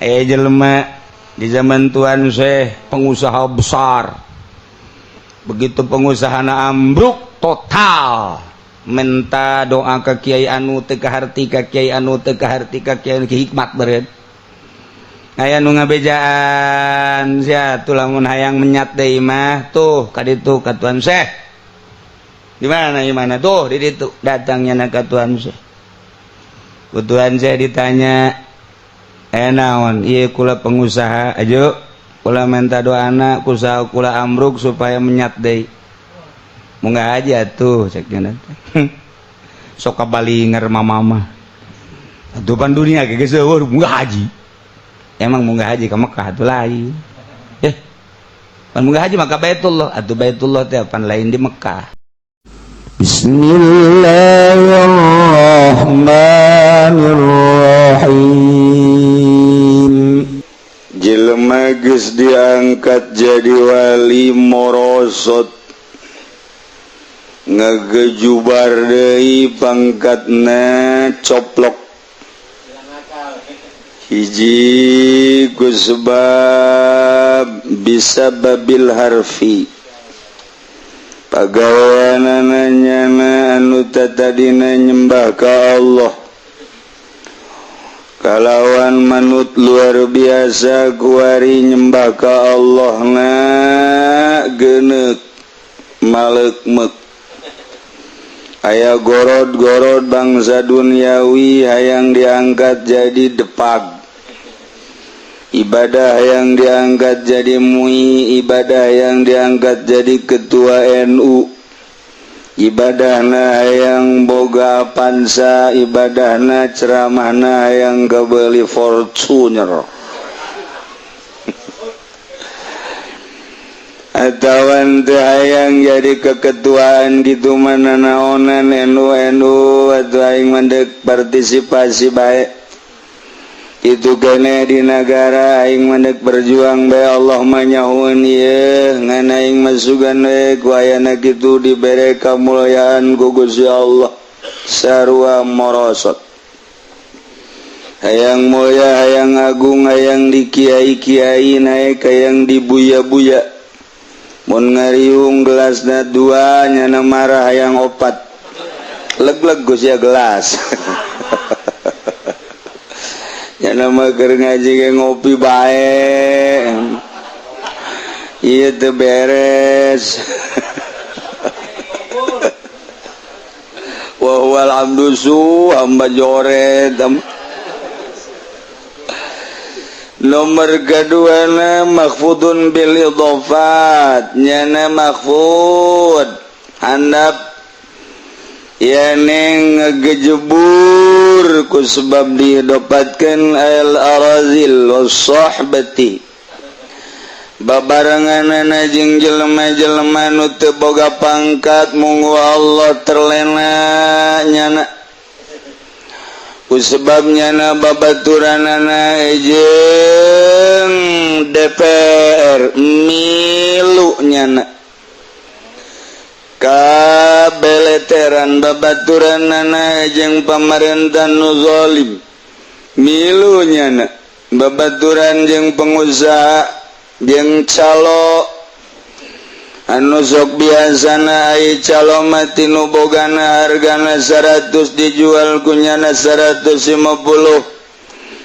Aya jelema di zaman Tuan Syekh, pengusaha besar. Begitu pengusaha ambruk total, minta doa ke kiai anu teu kaharti, ka kiai anu teu kaharti, ka kiai hikmat beureun. Aya nu ngabejaan sia tuh, lamun hayang menyat deui mah tuh ka ditu, ka Tuan Syekh. Di mana, di mana tuh? Di ditu. Datangnya na ka Tuan Syekh, ku Tuan Syekh ditanya, "Eh, naon ieu?" "Kula pengusaha, aja kula minta doana ku usaha kula ambruk supaya menyat deui." "Mau nggak aja tuh," ceknya sok kabalinger mama mah. Atuh pan dunia ge geus euweuh munggah haji. Emang munggah haji ke Mekah atuh lain? Eh, pan munggah haji maka Baitullah atuh. Baitullah teh pan lain di Mekah. Bismillahirrahmanirrahim. Jelema geus diangkat jadi wali, morosot, ngegejubar deui, pangkatna coplok. Hiji ku sebab bisa babil harfi, pagaweanana nyana anu tatadina nyembah ka Allah kalawan manut luar biasa, kuari nyembah ka Allah na genek malekmek. Aya gorod-gorod bangsa duniawi, hayang diangkat jadi depag ibadah, yang diangkat jadi MUI ibadah, yang diangkat jadi ketua NU ibadahna, yang boga Avanza ibadahna, ceramahna yang kebeli Fortuner atawan teh hayang jadi keketuaan gitu, mana naonan NU NU atau aing mandek partisipasi baik itu kene di negara, aing mandek berjuang bae, Allah manyahun ieu ngan aing masukan we ku ayana kitu dibere kamulyaan ku Gusti Allah. Sarua morosot, hayang mulia, hayang agung, hayang di kiai-kiai naik, hayang di buya-buya. Mun ngariung gelasna dua, nyana marah hayang opat. Leg-leg Gus ya gelas. Nyana mah keur ngaji ge ngopi bae. Ieu teu beres. Wa huwal abdu su hamba joret. Nomor kedua na makhfudun bil idhafat, nyana makhfud handap yani ngegejebur ku sebab didapatkan al arazil wasahbati, babarenganana jeung jelema-jelema nu teu boga pangkat. Munggu Allah terlena nyana ku sebab nyana babaturanana jeung DPR, milu nyana kabeleteran babaturanana jeung pamarentah nu zalim, milu nyana babaturan jeung pengusaha, jeung calo anu sok biasana ai calo mati nu bogana hargana 100 dijual ku nyana 150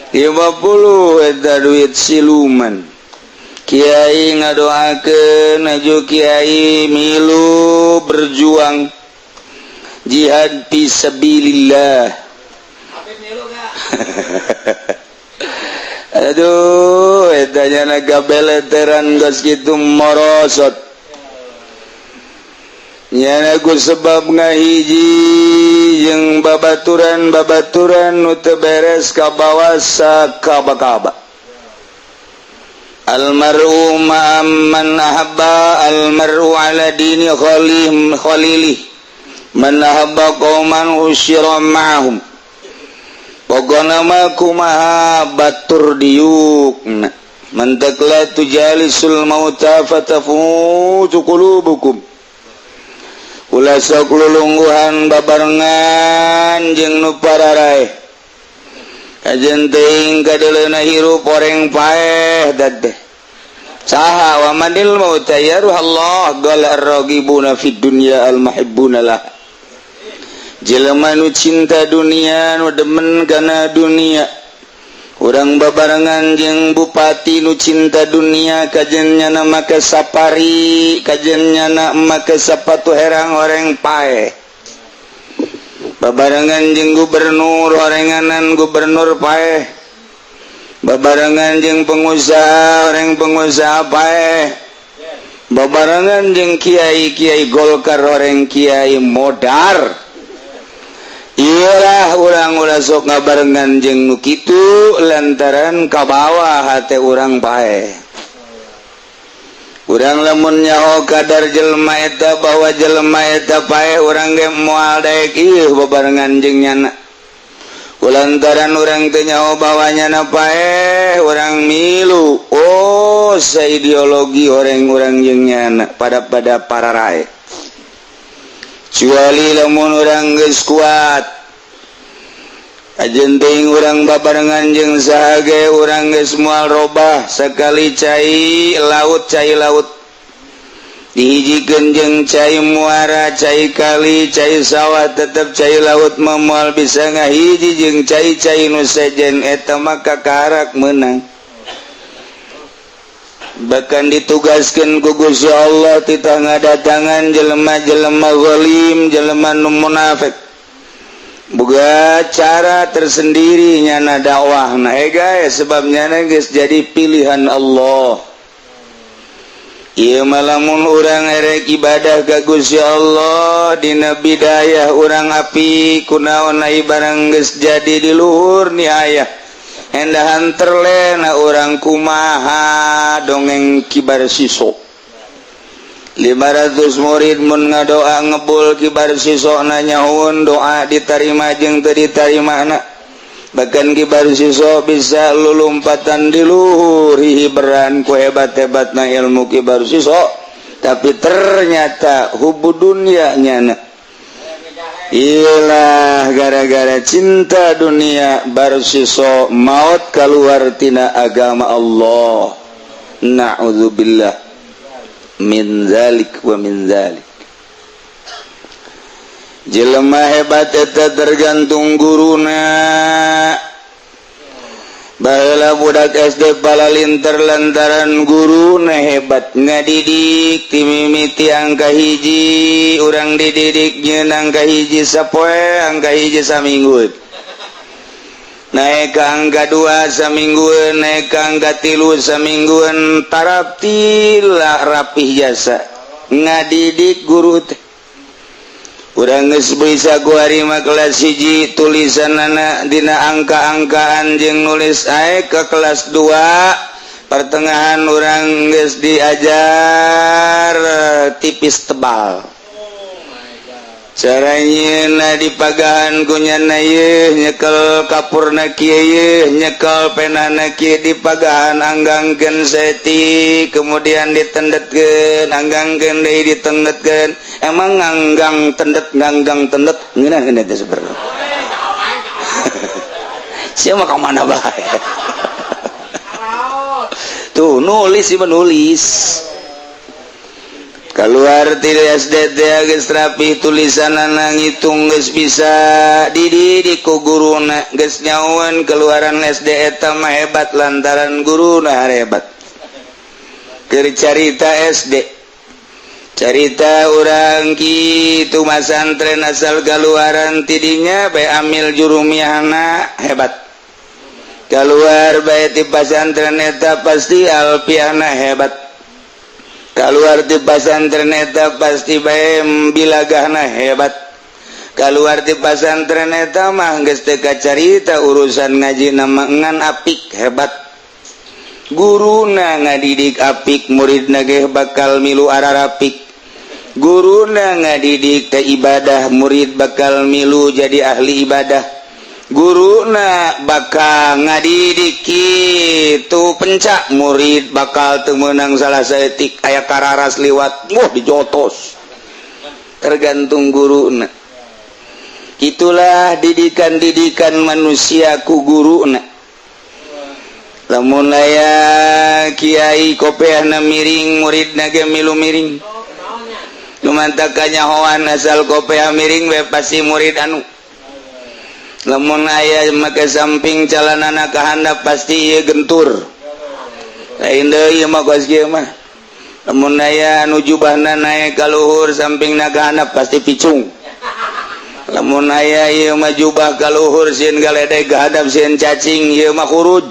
50, eta duit siluman. Kiai ngadoakeun aju kiai milu berjuang jihad fi sabilillah. Milu gak? Aduh, eta nyana gabeleteran geus kitu morosot. Nyana ku sebab ngahiji jeung babaturan babaturan nu teu beres kabawa sakaba-kaba. Almaru ma'amman ahabba, almaru ala dini khalim khalilih, man ahabba qauman usyira ma'ahum. Pokona mah kumaha batur diukna, mantak la tujalisul mauta fatafutu qulubukum. Ulah sok lulungguhan babarengan jeung nu pararaeh. Kajen teuing kadeuleuna hirup oreng paeh dad teh. Saha wa manil maut ya ruh Allah qala ar-raghibuna fid dunya al-muhibbuna lah. Jelema nu cinta dunia, nu demen kana dunia. Urang babarengan jeung bupati nu cinta dunia, kajen nyana make safari, kajen nyana make sapatu herang oreng paeh. Babarengan jeung gubernur orenganan gubernur paeh. Babarengan jeung pengusaha oreng pengusaha paeh. Babarengan jeung kiai-kiai Golkar oreng kiai modar. Iyalah urang ulah sok ngabarengan jeung nu kitu lantaran kabawa hate urang paeh. Urang lamun nyaho kadar jelema eta bahwa jelema eta paeh, urang ge moal daek ieu babarengan jeung nyana. Kulantaran urang teu nyaho bahwa nyana paeh, urang milu. Oh, saideologi orang-urang jeung nyana pada pada pararae. Kecuali lamun urang geus kuat, kajen teuing urang babarengan jeung saha ge urang geus moal robah. Sekali cai laut, cai laut dihijikeun jeung cai muara, cai kali, cai sawah, tetep cai laut mah moal bisa ngahiji jeung cai-cai nu sejen. Eta mah kakarak meunang, bahkan ditugaskan ku Gusti Allah titah ngadatangan jelema-jelema zalim, jelema nu munafik. Boga cara tersendiri nyana dakwah. Nah guys, sebabnya geus jadi pilihan Allah. Ieu mah lamun urang erek ibadah ka Gusti Allah dina bidayah urang api, kunaon ai barang geus jadi di luhur ni aya endahan terlena urang kumaha. Dongeng Kibar Siso, 500 murid mun ngadoa ngebul, Kibar Siso nanyaun doa diterima jeung teu diterima na. Bahkan Kibar Siso bisa lulumpatan di luhur hiberan ku hebat-hebatna ilmu Kibar Siso, tapi ternyata hubu dunia nyana. Iyalah, gara-gara cinta dunia Barsiso maut keluar tina agama Allah. Na'udzubillah min zalik wa min zalik. Jelema hebat eta tergantung guruna. Baheula budak SD palalinter lantaran guruna hebat ngadidik. Timimiti angka hiji urang dididik nyeun angka hiji sapoe, angka hiji saminggu, naik ke angka 2 samingguan, naik ke angka 3 samingguan, taraptila rapih jasa ngadidik guru teh. Urang geus bisa kuari mah kelas 1 tulisanana dina angka-angkaan jeung nulis ae. Ke kelas 2 pertengahan urang geus diajar tipis tebal. Cara nyieunna dipagahan ku nyana, yeuh nyekel kapurna kieu, yeuh nyekel penana kieu, dipagahan anggangkeun saeutik, kemudian ditendetkeun, anggangkeun deui, ditendetkeun. Emang nganggang tendet, nganggang tendet ngeunah teh sebenarnya. Sia mah ka mana bae tuh nulis sih, menulis keluar ti SD teh geus rapih tulisanana, ngitung geus bisa, dididik ku guruna geus nyahoan keluaran SD eta mah hebat lantaran guruna hebat. Keur carita SD, carita urang kitu masantren, asal keluaran tidinya bae amil jurumiyahna hebat, keluar bae ti pasantren eta pasti alfiahna hebat, keluar di pasantren eta pasti bae bilagahna hebat, keluar di pasantren eta mah geus teu kacarita urusan ngaji nama ngan apik hebat. Guruna ngadidik apik, muridna ge bakal milu ararapik. Guruna ngadidik teh ibadah, murid bakal milu jadi ahli ibadah. Guruna bakal ngadidik kitu pencak, murid bakal teu meunang salah saeutik. Aya kararas liwat, wah dijotos. Tergantung guruna. Itulah didikan-didikan manusia ku guruna. Lamun aya kiai kopeahna miring, muridna ge milu miring. Lumantak kanyahoan, asal kopeah miring we pasti murid anu. Lamun aya make samping, calanana ka handap, pasti ieu gentur. Lain deui ieu mah, kos kieu mah. Lamun aya anu jubahna naek ka luhur, sampingna ka handap, pasti picung. Lamun aya ieu mah jubah ka luhur, sieun galedeg, ka handap sieun cacing, ieu mah khuruj.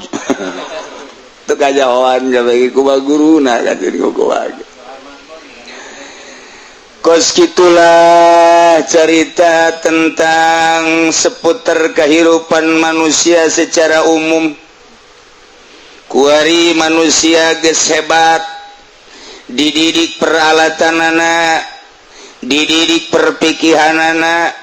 Teu kajahoan sampai kumaha guruna kan jadi kumaha. Kos gitulah cerita tentang seputar kehidupan manusia secara umum. Kuari manusia geus hebat, dididik peralatan anak, dididik perpikiran anak,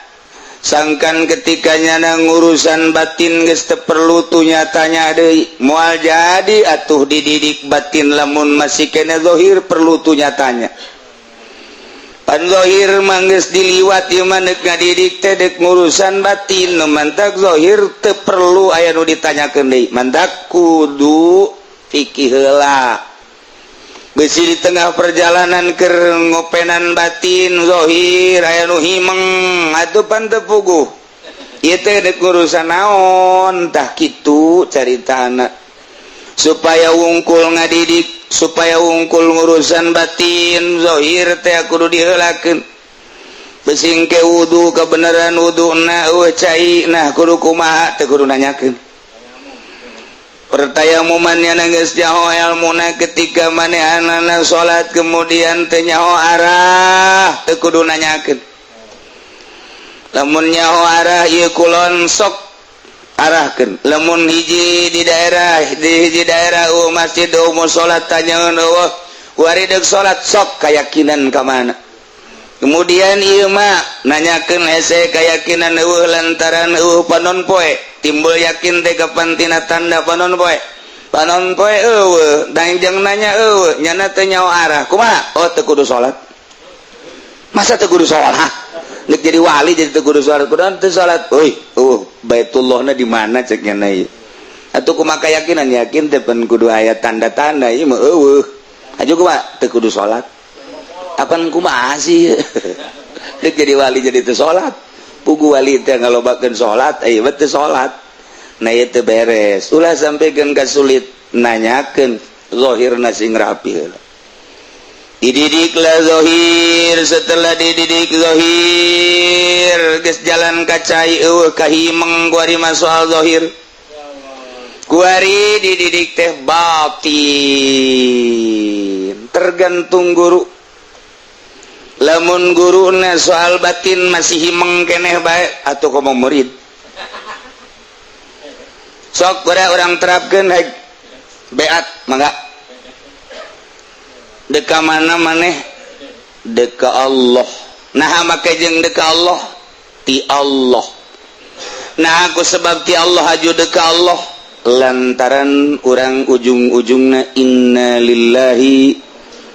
sangkan ketika nyana ngurusan batin geus teu perlu tuh nyatanya deui. Moal jadi atuh dididik batin lamun masih kena zahir perlu tuh nyatanya. Pan zahir mah geus diliwat ieu mah, deuk ngadidik teh deuk ngurusan batin. Nu mantak zahir teu perlu aya nu ditanyakeun deui, mantak kudu fikih heula. Besi di tengah perjalanan keur ngopenan batin, zahir aya nu himeng atuh, pan teu puguh ieu teh deuk ngurusan naon. Tah, kitu caritana supaya wungkul ngadidik, supaya wungkul ngurusan batin, zahir teh kudu diheulakeun. Besing ke wudu, kebenaran wuduna eueuh cai, nah kudu kumaha, teu kudu nanyakeun. Pertayamuman geus nyaho ilmuna, ketika manehanana salat kemudian teu nyaho arah, teu kudu nanyakeun. Lamun nyaho arah ieu kulon, sok arahkeun. Lamun hiji di daerah, di hiji daerah eueuh masjid, eueuh musala, tanyaeun eueuh, kuari deuk salat, sok keyakinan ka mana. Kemudian ieu mah nanyakeun hese, keyakinan eueuh lantaran eueuh panon poe. Timbul yakin teh kapan? Tina tanda panon poe. Panon poe eueuh dan jeung nanya eueuh, nyana teu nyaho arah, kumaha? Oh, teu kudu salat. Masa teu kudu salat? Hah, nek jadi wali jadi teu kudu salat, kudu teu salat. Euy, eueuh Baitullahna di mana, cek nyana ieu. Atuh kumaha keyakinan? Yakin teh pan kudu aya tanda-tanda, ieu mah eueuh. Aju kumaha? Teu kudu salat. Apan kumaha sih, dek jadi wali jadi teu salat? Pugu wali teh ngalobakeun salat, aya mah teu salat. Nah, ieu teu beres. Ulah sampekeun ka sulit nanyakeun, zahirna sing rapi heula. Dididiklah zahir. Setelah dididik zahir geus jalan ka cai, eueuh kahimeng kuari mah soal zahir. Kuari dididik teh batin, tergantung guru. Lamun guruna soal batin masih himeng keneh bae atau komo murid, sok pada orang terapkeun. Hek beat mangga. Deka mana maneh? Deka Allah. Nah, make jeung deka Allah? Ti Allah. Nah, aku sebab ti Allah aju deka Allah, lantaran orang ujung-ujungna inna lillahi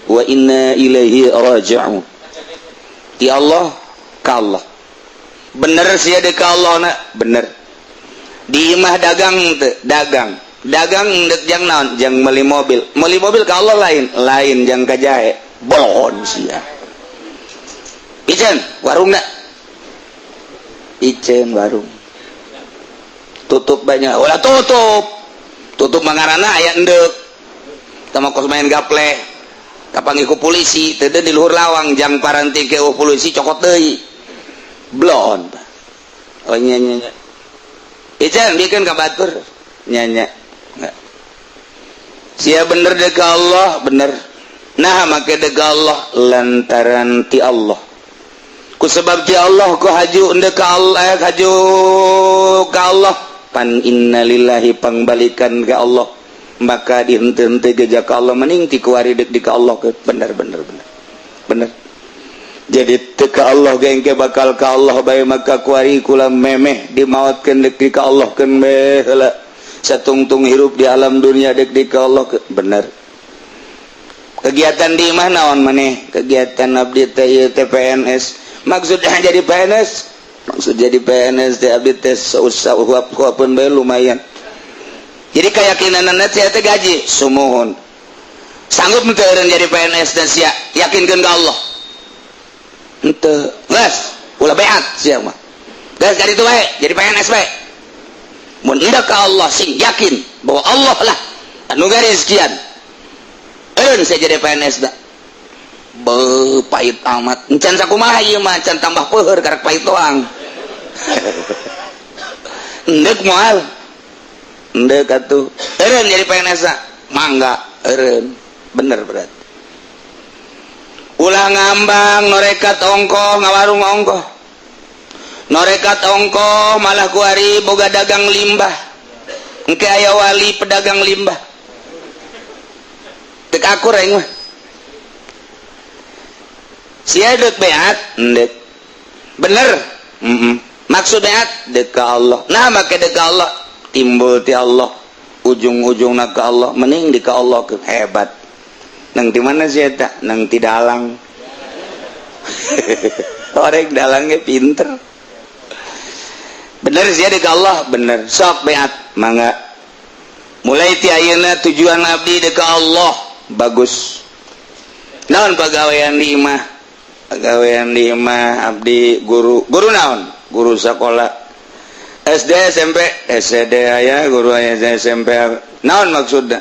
wa inna ilaihi raji'un. Ti Allah ka Allah. Bener sih deka Allah na? Bener. Di imah dagang teu? Dagang. Dagang dek jang naon? Jang meuli mobil. Meuli mobil ka Allah lain? Lain, jang ka jahe. Bolon sia. Iceun warungna, iceun warung, tutup banyak. Ulah tutup, tutup mangarana aya endek sama kos main gaple. Kapanggih ku polisi teu di luhur lawang, jang paranti ke polisi cokot deui, blon. Oh, nya nya nya. Iceun bikin ka batur nya nya. Sia bener dek Allah? Bener. Nah, make dek Allah? Lantaran ti Allah. Ku sebab ti Allah ku haju ndek ka Allah, haju ka Allah. Pan innalillahi, pangbalikan ke Allah, maka dihente-hente gejak ka Allah, mending ti kuari dek di ka Allah ke. Bener, bener, bener, bener. Jadi teu ka Allah gengke bakal ka Allah bae. Maka kuari kula memeh dimaotkeun dek di ka Allah keun bae heula. Satungtung hirup di alam dunia dek di ka Allah ke. Bener. Kegiatan di mana naon maneh? Kegiatan abdi teh ieu teh PNS. Maksudnya jadi PNS? Maksud jadi PNS teh abdi teh sausah huap-huapeun bae lumayan. Jadi keyakinan sia teh gaji sumuhun. Sanggup henteu eureun jadi PNS dan sia yakinkeun ka Allah. Henteu. Geus, ulah beat sia mah. Geus jadi itu bae, jadi PNS bae. Mun hendak ka Allah sing yakin bahwa Allah lah anu garizkian. Eureun saya jadi PNS da. Be pahit amat. Encan sakumaha ieu mah, can tambah peuheur karek pahit doang. Endek moal. Endek atuh. Eureun jadi PNS da. Mangga eureun. Bener berarti. Ulah ngambang norekat ongkoh ngawarung ongkoh. Norekat ongkoh malah kuari boga dagang limbah. Engke aya wali pedagang limbah. Teu akur aing mah. Sia deuk beat, endek. Bener. Maksud beat deuk ka Allah. Nah make deuk ka Allah, timbul ti Allah. Ujung-ujungna ka Allah, mending di ka Allah ke hebat. Nang di mana sih eta? Nang ti dalang. Orang dalangnya pinter. Bener sih deuk ka Allah, bener. Sok beat, mangga. Mulai ti ayeuna tujuan abdi deuk ka Allah, bagus. Naon pagawean di imah? Pagawean di imah abdi guru. Guru naon? Guru sekolah. SD, SMP, SD aya, guru aya SMP. Naon maksudna?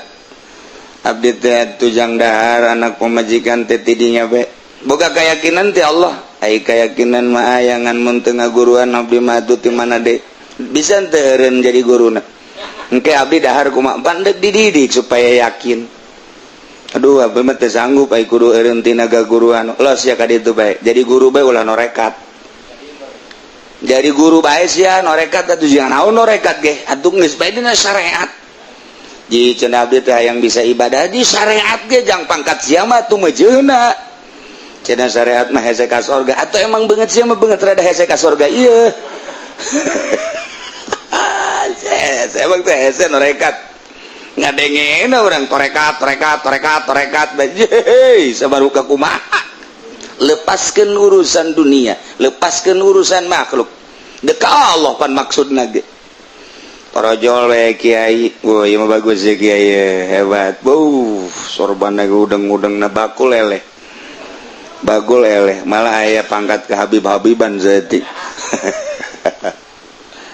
Abdi teh tujang dahar anak pemajikan teh tidinya be. Boga keyakinan ti Allah. Ai keyakinan mah aya ngan mun teu ngaguruan abdi mah atuh ti mana deui. Bisa teu eureun jadi guruna. Engke abdi dahar kumaha pandek dididik supaya yakin. Aduh, abdi mah teu sanggup ai kudu eureun tina gaguruan. Los ya ka ditu bae. Jadi guru bae ulah norekat. Jadi guru bae sia norekat atuh jangan naon norekat ge. Atuh geus bae dina syariat. Ji cenah abdi teh hayang bisa ibadah di syariat ge jang pangkat sia mah atuh mejeuna. Cenah syariat mah hese ka sorga atau emang beungeut sia mah beungeut rada hese ka sorga ieu. Emang teh hese norekat. Ngadengena orang torekat torekat torekat torekat hei sabaru ka kumaha. Lepaskan urusan dunia, lepaskan urusan makhluk. Dek Allah pan maksudna ge. Torojol we kiai, wah ieu mah bagus ya kiai, hebat. Buh, sorban udeng-udeng na bakul eleh. Bagul eleh, malah aya pangkat ke Habib-habiban zati.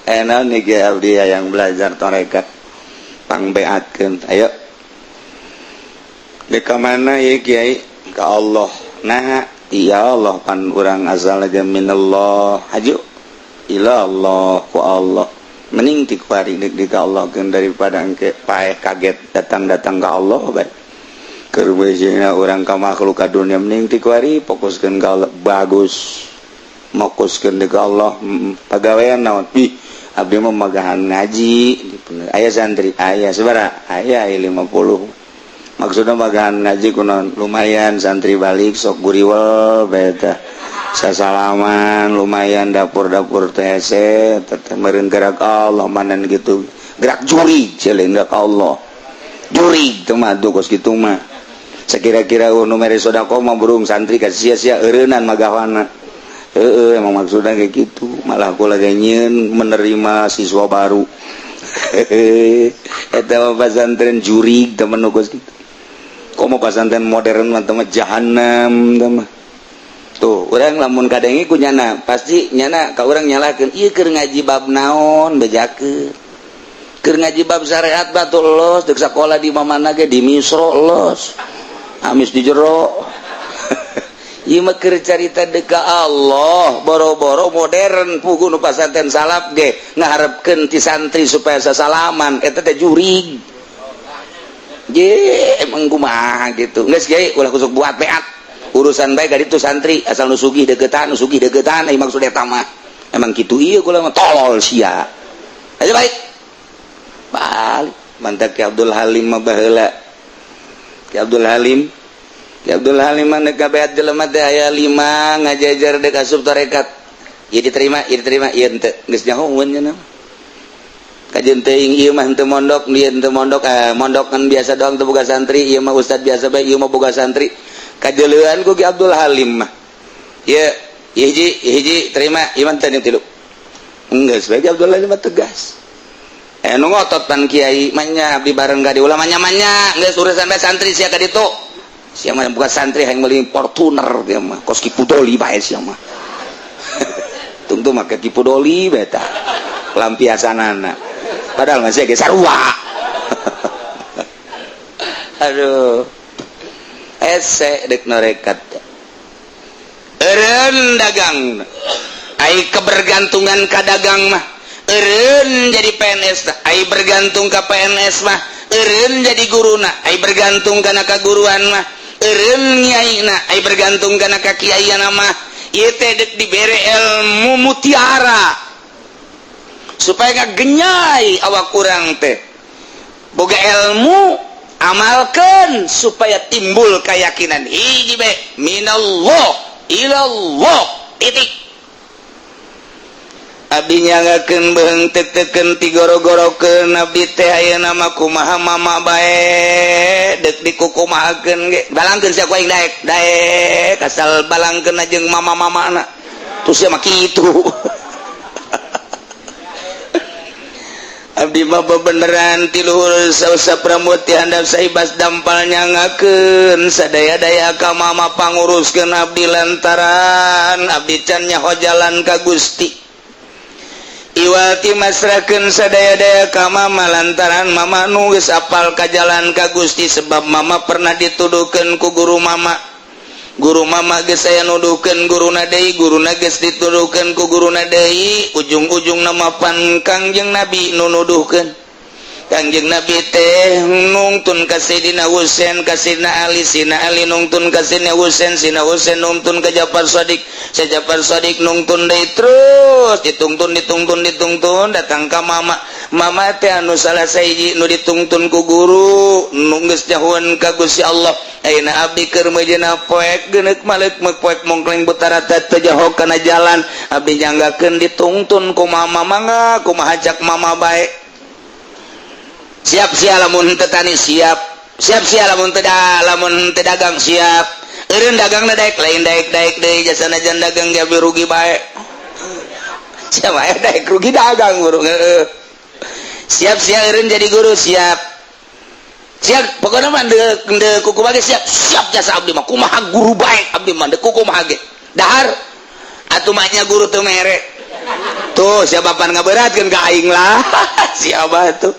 Enak nih kiai abdi yang belajar torekat. Pangbeatkeun, ayo. Dek ka mana ya kiai? Ka Allah. Nah, iya Allah pan urang asal aja minallah. Haju ila Allah ku Allah. Mending ti kuari deuk di ka Allah keun daripada engke paeh kaget datang-datang ka Allah bae. Keur beusina urang ka makhluk ka dunia mending ti kuari fokuskeun ka Allah bagus. Fokuskeun deuk ka Allah, pagawean naon? Ih, abdi mah magahan ngaji. Aya santri, aya sabaraha? Aya 50. Maksudna magahan ngaji kunaon? Lumayan santri balik sok guriwel bae tah. Sasalaman lumayan dapur-dapur teh hese teh meureun gerak Allah manan gitu. Gerak jurig celeun gerak Allah. Jurig teh mah kos kitu mah. Sakira-kira nu mere sedekah mah burung santri ka sia-sia eureunnan magawana. Heeh, emang maksudnya kayak gitu. Malah aku lagi nyieun menerima siswa baru. Eta mah pesantren jurig temen nu kos kitu. Komo pesantren modern mah teh mah jahanam teh mah. Tuh, urang lamun kadenge ku nyana, pasti nyana ka urang nyalahkeun, ieu keur ngaji bab naon bejakeun. Keur ngaji bab syariat batu los, deuk sakola di mamana ge di Misro los. Amis di jero. Ieu mah keur carita deuk ka Allah, boro-boro modern pugu nu pasantren salaf ge ngaharepkeun ti santri supaya sasalaman, eta teh jurig. Je, emang kumaha gitu. Geus kiai ulah kusuk buat beat. Urusan baik itu santri asal nu sugih deukeutan, nu sugih deukeutan, ai maksud eta mah. Emang kitu ieu kula mah tolol sia. Ayo baik. Balik mantak Ki Abdul Halim mah baheula. Ki Abdul Halim. Ki Abdul Halim mah deuk kabeat jelema teh aya 5 ngajajar deuk asup tarekat. Ieu diterima, ieu diterima, ieu henteu. Geus nyahoeun nya mah. Kajeun teuing ieu mah henteu mondok, ieu henteu mondok, mondok kan biasa doang teu boga santri, ieu mah ustad biasa bae, ieu mah boga santri. Kajeleuan ku Ki Abdul Halim mah. Ieu hiji, hiji terima, ieu mah teu tilu. Enggak, sebagai Abdullah mah tegas. Nu ngotot pan kiai manya abdi bareng ka di ulah manya-manya geus urusan bae santri sia ka ditu. Sia mah bukan santri hayang meuli Fortuner dia mah kos Ki Pudoli bae sia mah. Tungtu make Ki Pudoli bae tah. Lampiasanana. Padahal masih ge sarua. Aduh. Ese dek norekat. Eureun dagang. Ai kebergantungan ka dagang mah. Eureun jadi PNS, ai bergantung ka PNS mah. Eureun jadi guruna, ai bergantung kana kaguruan mah. Eureun nyaina, ai bergantung kana ka kiaiana mah. Ieu teh deuk dibere ilmu mutiara supaya ngagenyai awak urang teh. Boga ilmu amalkeun supaya timbul keyakinan hiji be minallah ilallah titik. Abdi nyangakeun beheung teteken tigoro-gorokeun abdi teh ayeuna mah kumaha mama bae deuk dikukumahakeun ge balangkeun sia ku aing daek daek asal balangkeun jeung mama-mamana tuh sia mah kitu. Abdi mah bebeneran ti luhur sausap rambut ti handap saibas dampal nyangakeun sadaya-daya ka mama panguruskeun abdi lantaran abdi can nyaho jalan ka Gusti. Iwati masrakeun sadaya-daya ka mama lantaran mama nu geus apal ka jalan ka Gusti sebab mama pernah dituduhkeun ku guru mama. Guru mama geus aya nuduhkeun guruna deui, guruna geus dituduhkeun ku guruna deui, ujung-ujung nama pan Kangjeng Nabi nu nuduhkeun. Kangjeng Nabi teh nungtun ka Sayyidina Husain, ka Sayyidina Ali, Sayyidina Ali nungtun ka Sayyidina Husain, Sayyidina Husain nungtun ka Ja'far Shadiq, Sayyidina Ja'far Shadiq nungtun deui terus ditungtun ditungtun ditungtun datang ka mama. Mama teh anu salah sahiji nu ditungtun ku guru nu geus nyahoan ka Gusti Allah. Ayeuna abdi keur meujeuhna poek geuneuk maleuk meuk poek mongkleng betara teh jaho kana jalan abdi nyanggakeun ditungtun ku mama mangga kumaha cak mama bae. Siap sia lamun teu tani siap, siap sia lamun teu lamun teu dagang siap. Eureun dagangna daek lain daek-daek deui jasana jan dagang ge rugi bae. Sia bae daek rugi dagang guru heueuh. Siap sia eureun jadi guru siap. Siap pokona mah deuk kuku bage siap, siap jasa abdi mah kumaha guru bae abdi mah deuk kumaha ge. Dahar atuh mah nya guru teu mere. Tuh siapa pan ngaberatkeun ka aing lah. Siapa tuh?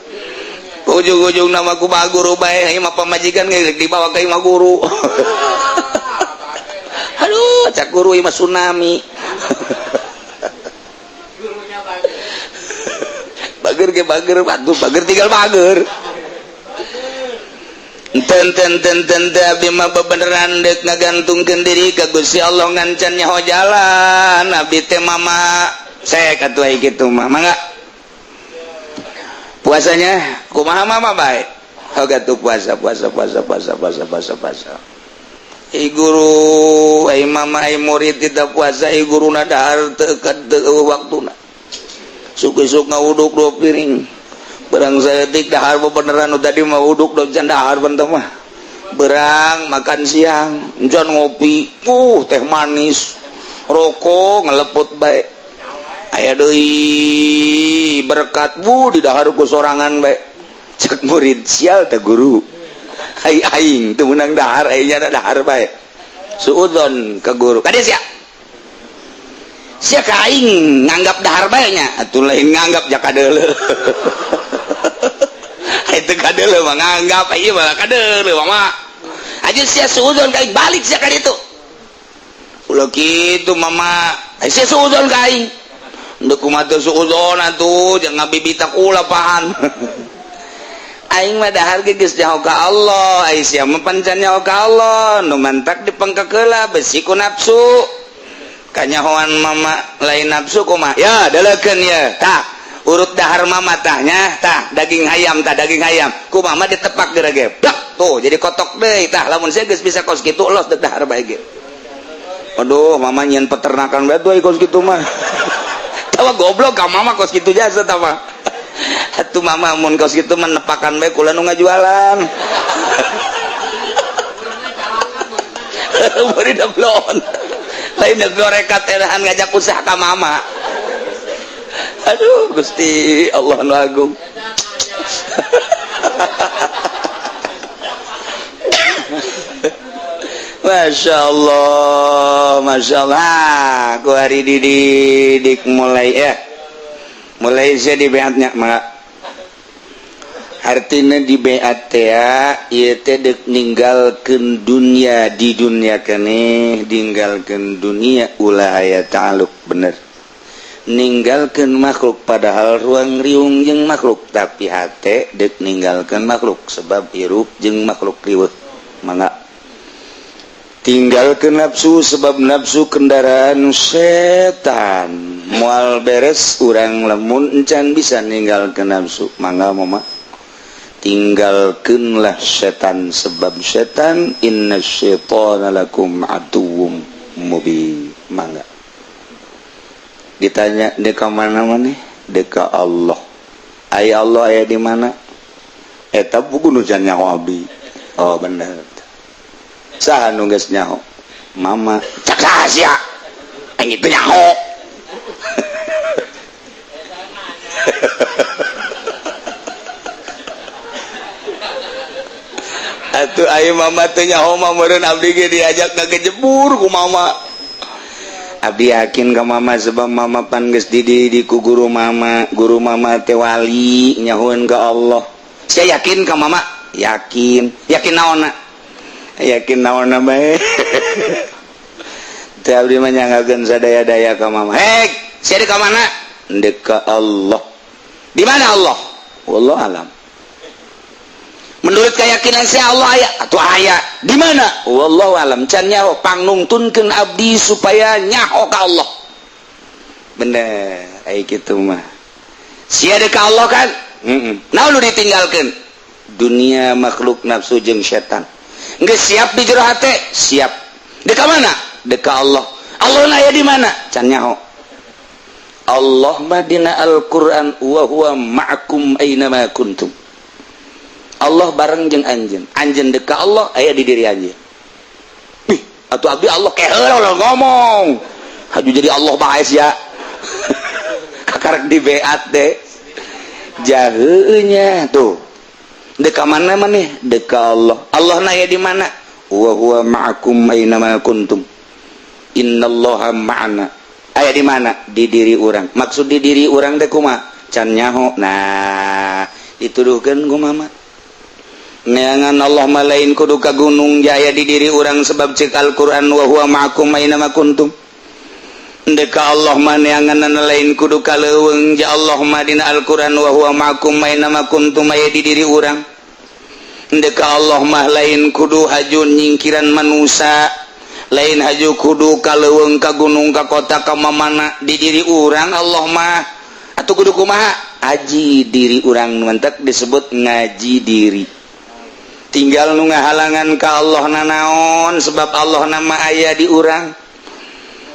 Ujung-ujung nama kumaha guru bae ieu mah pamajikan ge dibawa ka imah guru. Aduh, cak guru ieu mah tsunami. Gurunya bager. Bager ge bager, bagus bager tinggal bager. Ten ten ten ten abdi mah bebeneran deuk ngagantungkeun diri ka Gusti Allah ngancan nyaho jalan abdi teh mama sek atuh ai kitu mah mangga. Puasanya kumaha mama bae hoga tuh puasa puasa puasa puasa puasa puasa puasa. Ai guru ai mama ai murid tidak puasa ai guruna dahar teu teu waktuna. Suk-suk ngawuduk 2 piring. Berang saeutik dahar bebeneran nu tadi mah wuduk do can dahar benteh mah. Berang makan siang, can ngopi, teh manis, rokok ngeleput bae. Aya deui berkat bu di dahar ku sorangan bae. Cek murid sial teh guru. Ai aing teu meunang dahar, ai nya dahar bae. Suudzon ka guru. Kade sia? Sia ka aing nganggap dahar bae nya. Atuh lain nganggap ja kadeuleu. Itu kadeuleu mah nganggap ieu mah kadeuleu mah. Aja sia suudzon ka aing balik sia ka ditu. Ulah kitu mama. Ai sia suudzon ka aing. Ndek kumaha teu suudzon atuh jangan ngabibitak ulah pahan. Aing mah dahar ge geus nyaho ka Allah, ai sia mah pancan nyaho ka Allah, nu mantak dipengkekeula besi ku nafsu. Kanyahoan mama lain nafsu kumaha? Ya delekeun ye. Tah, urut dahar mama tah nya, tah daging hayam tah daging hayam. Ku mama ditepak geura ge. Blak tuh jadi kotok deui tah lamun sia geus bisa kos kitu los deuk dahar bae ge. Aduh, mama nyieun peternakan bae tuh kos kitu mah. Tawa goblok ka mama kos kitu jasa tah mah. Atuh mama mun kos kitu mah nepakan bae kula nu ngajualan. Bari dablon. Lain gorekat erahan ngajak usaha ka mama. Aduh Gusti Allah nu agung. Masya Allah, Masya Allah. Aku hari dididik mulai ya, mulai saya di beatnya mak. Artinya di beat ya, ieu teh deuk ninggalkeun dunia di dunia keneh, ninggalkeun dunia ulah aya ta'aluk bener. Ninggalkeun makhluk padahal ruang riung jeung makhluk, tapi hate deuk ninggalkeun makhluk sebab hirup jeung makhluk riweuh. Mangga tinggalkeun nafsu sebab nafsu kendaraan setan. Moal beres urang lamun encan bisa ninggalkeun nafsu. Mangga mama tinggalkeunlah setan sebab setan inna syaitana lakum aduwwum mubin. Mangga ditanya deka mana maneh? Deka Allah. Aya Allah aya di mana? Eta buku nu can nyaho abdi. Oh bener. Saha nu geus nyaho? Mama. Cak saha sia? Aing itu nyaho. Atuh aya mama teh nyaho mah meureun abdi ge diajak ka gejebur ku mama. Abdi yakin ka mama sebab mama pan geus dididik ku guru mama. Guru mama teh wali nyahoeun ka Allah. Sia yakin ka mama? Yakin. Yakin naonna? Yakin naonna bae. Teh abdi mah nyanggakeun sadaya-daya ka mama. Hei, sia di ka mana? Ndek ka Allah. Di mana Allah? Wallahu alam. Menurut keyakinan saya Allah aya atau aya di mana? Wallahu alam. Can nyaho pangnungtunkeun abdi supaya nyaho ka Allah. Bener, ai kitu mah. Sia deuk ka Allah kan? Heeh. Naon nu ditinggalkeun? Dunia makhluk nafsu jeung setan. Geus siap di jero hate? Siap. Deuk ka mana? Deuk ka Allah. Allah aya di mana? Can nyaho. Allah mah dina Al-Qur'an wa huwa ma'akum aina ma kuntum. Allah bareng jeung anjeun. Anjeun deuk ka Allah aya di diri anjeun. Ih, atuh abdi Allah keheul ngomong. Haju jadi Allah bae sia. Kakarek di beat deh. Jaheunya tuh. Deuk ka mana maneh? Deuk ka Allah. Allah na aya di mana? Wa huwa ma'akum aina ma kuntum. Innallaha ma'ana. Aya di mana? Di diri urang. Maksud di diri urang teh kumaha? Can nyaho. Nah, dituduhkeun ku mama. Neangan Allah mah lain kudu ka gunung jaya di diri urang sebab cek Al-Qur'an wa huwa ma'akum aina ma kuntum. Ndek ka Allah mah neangan lain kudu ka leuweung ja Allah mah dina Al-Qur'an wa huwa ma'akum aina ma kuntum aya di diri urang. Ndek ka Allah mah lain kudu haju nyingkiran manusa, lain haju kudu ka leuweung ka gunung ka kota ka mamana di diri urang Allah mah. Atuh kudu kumaha? Aji diri urang mentek disebut ngaji diri. Tinggal nu ngahalangan ka Allah nanaon sebab Allah nama aya di urang.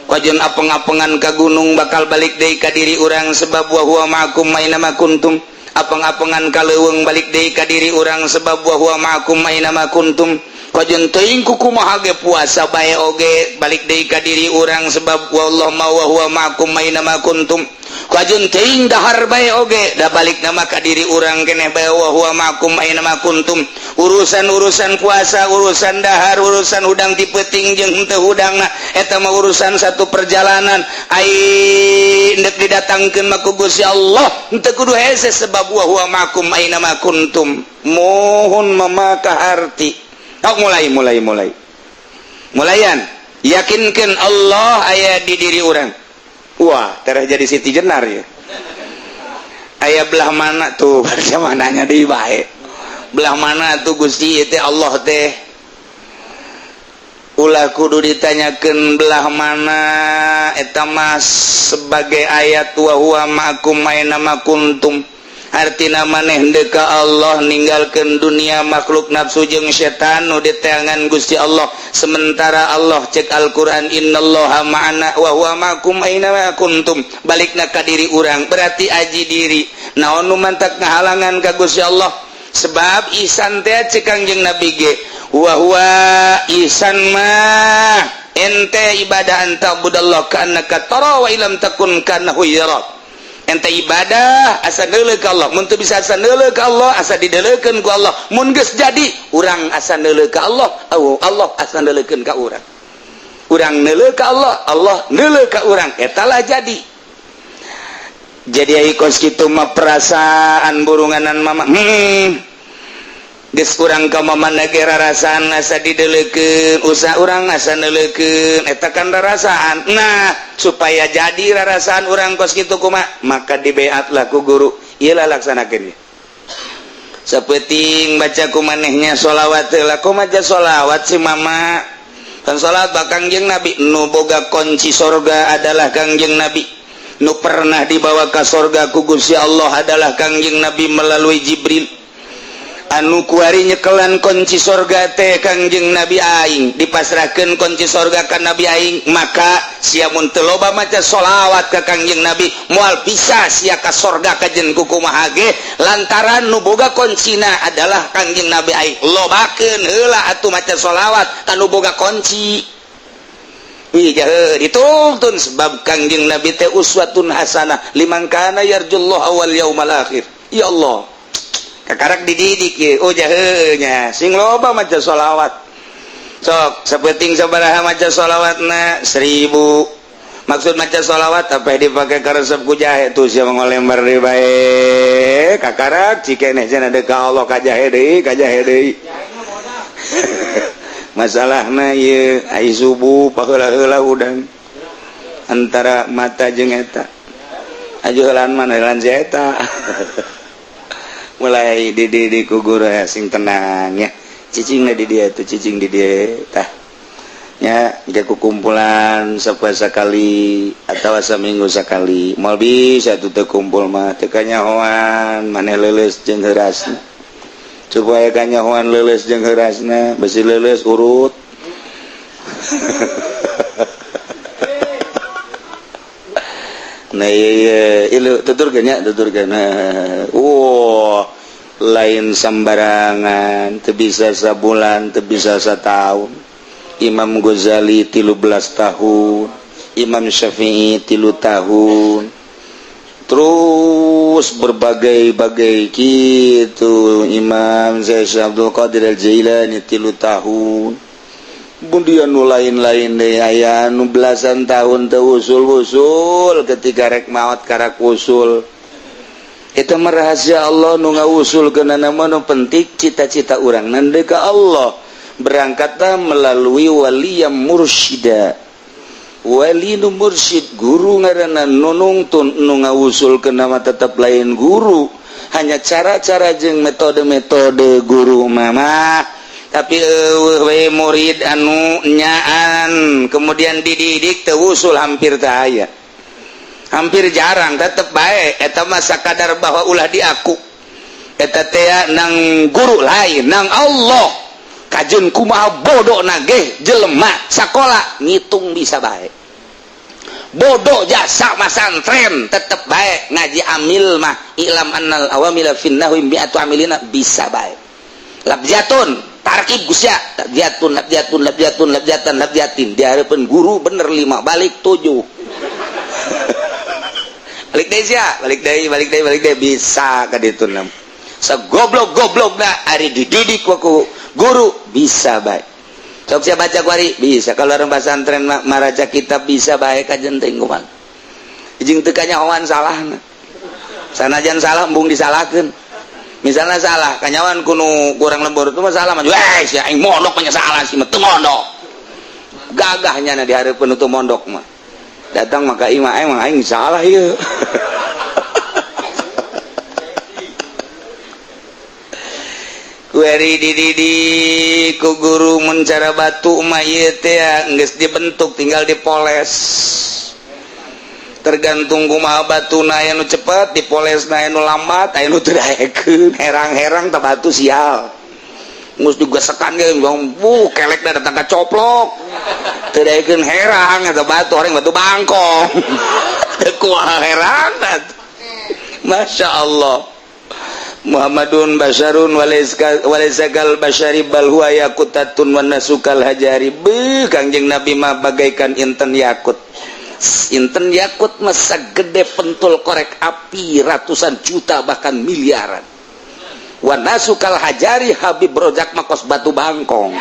Wajan apeng-apengan ka gunung bakal balik deui ka diri urang sebab wa huwa ma'akum aina ma kuntum. Apeng-apengan ka leuweung balik deui ka diri urang sebab wa huwa ma'akum aina ma kuntum. Wajan teuing ku kumaha ge puasa bae oge balik deui ka diri urang sebab wallahu ma wa huwa ma'akum aina ma kuntum. Kajun teuing dahar bae oge da balik nama ka diri urang keneh bae wa huwa ma'akum aina ma kuntum. Urusan-urusan puasa, urusan dahar, urusan hudang ti peuting jeung henteu hudangna eta mah urusan satu perjalanan. Ai endek didatangkeun mah ku Gusti Allah henteu kudu hese sebab wa huwa ma'akum aina ma kuntum. Mohon mama kaharti. Oh, mulai mulai mulai. Mulayan yakinkeun Allah aya di diri urang. Wah, tereh jadi Siti Jenar ya. Aya belah mana tuh? Baca mananya deui bae. Belah mana tuh Gusti teh Allah teh? Ulah kudu ditanyakeun belah mana eta mah sebagai ayat wa huwa ma'akum aina ma kuntum. Artina maneh deuk ka Allah ninggalkeun dunia makhluk nafsu jeung setan nu diteangan Gusti Allah. Sementara Allah cek Al-Qur'an innallaha ma'ana wa huwa ma'akum aina ma kuntum. Balikna ka diri urang berarti aji diri. Naon nu mantak ngahalangan ka Gusti Allah? Sebab ihsan teh cek Kangjeng Nabi ge wa huwa ihsan mah ente ibadah anta budallah ka annaka tara wa ilam takun kanahu yara. Ente ibadah asa neuleuh ka Allah, mun teu bisa asa neuleuh ka Allah, asa dideuleukeun ku Allah. Mun geus jadi urang asa neuleuh ka Allah, Allah asa neuleukeun ka urang. Urang neuleuh ka Allah, Allah neuleuh ka urang, eta lah jadi. Jadi ai kos kitu mah perasaan burunganan mama. Geus urang ka mama ge rarasaan asa dideuleukeun, usaha urang asa neuleukeun, eta kan rarasaan. Nah, supaya jadi rarasaan urang kos kitu kumaha? Maka dibeatlah ku guru. Ieu lah laksanakeun. Sapenting baca ku manehnya sholawat heula, kumaha sholawat si mama? Kan sholawat ba Kangjeng Nabi, nu boga kunci sorga adalah Kangjeng Nabi. Nu pernah dibawa ke sorga ku Gusti Allah adalah Kangjeng Nabi melalui Jibril. Anu kuari nyekelan kunci sorga teh Kangjeng Nabi aing, dipasrahkeun kunci sorga ka Nabi aing, maka sia mun teu loba maca sholawat ka Kangjeng Nabi moal bisa sia ka sorga kajen ku kumaha ge, lantaran nu boga kuncina adalah Kangjeng Nabi aing. Lobakeun heula atuh maca sholawat ka nu boga kunci. Wih, jahe dituntun sebab Kangjeng Nabi teh uswatun hasanah liman kana yarjullaha wal yaumal akhir. Ya Allah, kakarak dididik ye. Oh jahenya sing loba maca sholawat. Sok sapenting sabaraha maca sholawatna? 1000. Maksud maca sholawat apa dipakai karesep ku jahe tuh sia ngolembar deui bae kakarak cikeneh cenah deuk ka Allah ka jahe deui, ka jahe deui. Masalahna ieu ai subuh paheula-heula udang antara mata jeung eta aju heulaan mana heulaan si eta. Mulai dididik ku guru ya, sing tenang ya, cicing di dia tuh, cicing di dia tah nya ge ku kumpulan sapoe sakali atau seminggu sekali. Moal bisa tuh teu kumpul mah teu kanyahoan maneh leuleus jeung heurasna, supaya kanyahoan leuleus jeung heurasna besi leuleus urut. Nah iya ilu tuturkeun nya, tuturkeun. Wah, lain sembarangan, teu bisa sabulan, teu bisa satahun. Imam Ghazali 13 tahun, Imam Syafi'i 3 tahun, terus berbagai-bagai gitu. Imam Syekh Abdul Qadir Al-Jailani 3 tahun. Kemudian nu lain-lain deh aya nu belasan tahun teu usul-usul, ketika rek maot karak usul. Itu mah rahasia Allah nu ngausul keunana mah. Nu penting cita-cita urang nande ka Allah, berangkatlah melalui wali yang mursyida, wali nu mursyid guru ngaranna nu nungtun. Nu ngausul keuna mah tetep lain guru, hanya cara-cara jeung metode-metode guru mama. Tapi eueuh we murid anu nyaan kemudian dididik teu usul, hampir teu aya, hampir jarang. Tetep bae eta mah sakadar bahwa ulah diaku eta teh nang guru lain nang Allah. Kajeun kumaha bodoh nage jelema sakola ngitung bisa bae, bodoh jasa masantren tetep bae ngaji amil mah ilam annal awamila finnahwi mi'atu amilina bisa bae. Labjatun tarkib gusya labjatun labjatun labjatun labjatan labjatin di harapan guru bener 5 balik 7 balik deui sia, balik deui, balik deui, balik deui bisa ka ditu nam sagoblok-goblokna ari dididik ku guru bisa bae. Sok sia baca kuari bisa, kalau orang pesantren maraca kitab bisa bae kajen teh kumaha jeung teu kanyahoan salahna, sanajan salah embung disalahkeun. Misalnya salah kanyawan kuno kurang lembur itu masalah maju, si aing mondok punya salah sih mah teu mondok gagahnya na di hareupeun teu mondok mah datang maka imah emang aing salah ieu. Kuari dididik ku guru mun cara batu mah ieu teh geus dibentuk tinggal dipoles, tergantung kumaha batuna, aya nu cepet dipolesna, aya nu lambat, aya nu teu daekeun herang-herang tah batu sial geus digesekan ge bu kelekna datang ka coplok teu daekeun herang eta batu orang batu bangkong teu kumaha herang. Masya Allah. Muhammadun basharun walaysa kal bashari bal huwa yaqutatun wan nasukal hajari. Beuh, Kangjeng Nabi mah bagaikan inten yakut. Inten yakut masa gede pentul korek api ratusan juta bahkan miliaran. Wanasu kal hajari Habib Rojak makos batu bangkong.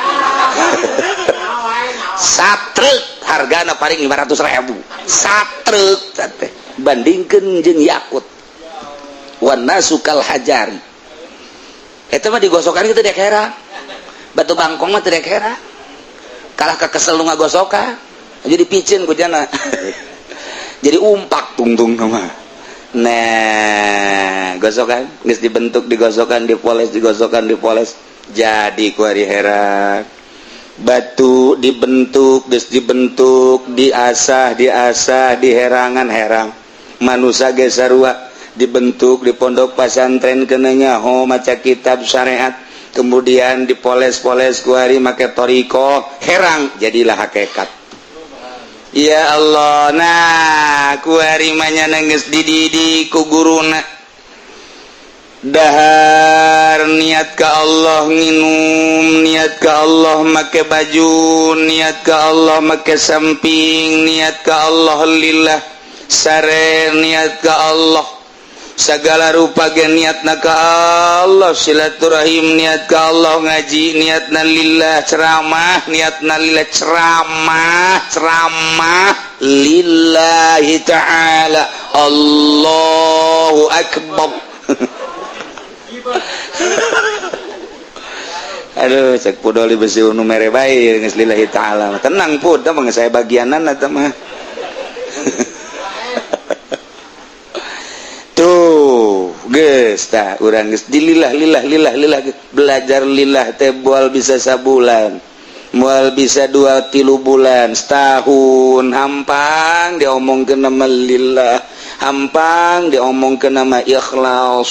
Satruk hargana paling 500.000. Satruk teh bandingkeun jeung yakut. Wanasu kal hajari. Eta mah digosokan kitu dek hera. Batu bangkong mah teu dek hera. Kalah kakesel nu ngagosokan. Jadi picen ku jana. Jadi umpak tungtung mah. Nah, gosokan geus dibentuk digosokan dipoles digosokan dipoles jadi kuari herang. Batu dibentuk geus dibentuk diasah diasah diherangan herang. Manusa ge sarua dibentuk di pondok pasantren kenanya ho maca kitab syariat kemudian dipoles-poles kuari make toriko herang jadilah hakikat. Ya Allah, nah kuari mah nya geus dididik ku guruna dahar niat ka Allah nginum, niat ka Allah make baju, niat ka Allah make samping, niat ka Allah lillah, sare niat ka Allah, segala rupa ge niatna ka Allah, silaturahim niat ka Allah, ngaji niatna lillah, ceramah niatna lillah, ceramah ceramah lillahi ta'ala. Allahu akbar. Aduh, cek pudoli besi nu mere bae geus lillahi ta'ala. Tenang pud, da mah saya bagianan eta mah. Tuh, geus tah urang geus dilillah lillah lillah lillah belajar lillah teh moal bisa sabulan, moal bisa 2-3 bulan, setahun hampang diomongkeun nama lillah, hampang diomongkeun nama ikhlas.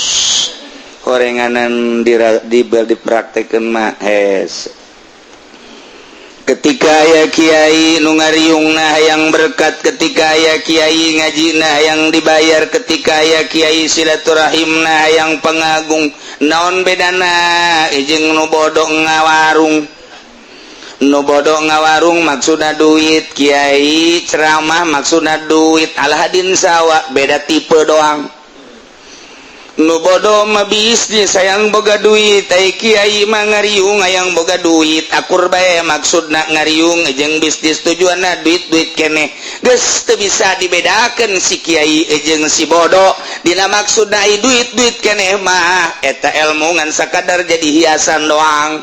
Horenganan dipraktekeun mah hes. Ketika aya kiai nu ngariungna hayang berkat, ketika aya kiai ngajina hayang dibayar, ketika aya kiai silaturahimna hayang pengagung, naon bedana jeung nu bodoh ngawarung? Nu bodoh ngawarung maksudna duit, kiai ceramah maksudna duit, alahadin sawa beda tipe doang. Nu bodoh mah bisnis hayang boga duit, ai kiai mah ngariung hayang boga duit, akur bae maksudna ngariung jeung bisnis tujuanna duit-duit keneh. Geus teu bisa dibedakeun si kiai jeung si bodoh dina maksudna ai duit-duit keneh mah eta ilmu ngan sakadar jadi hiasan doang.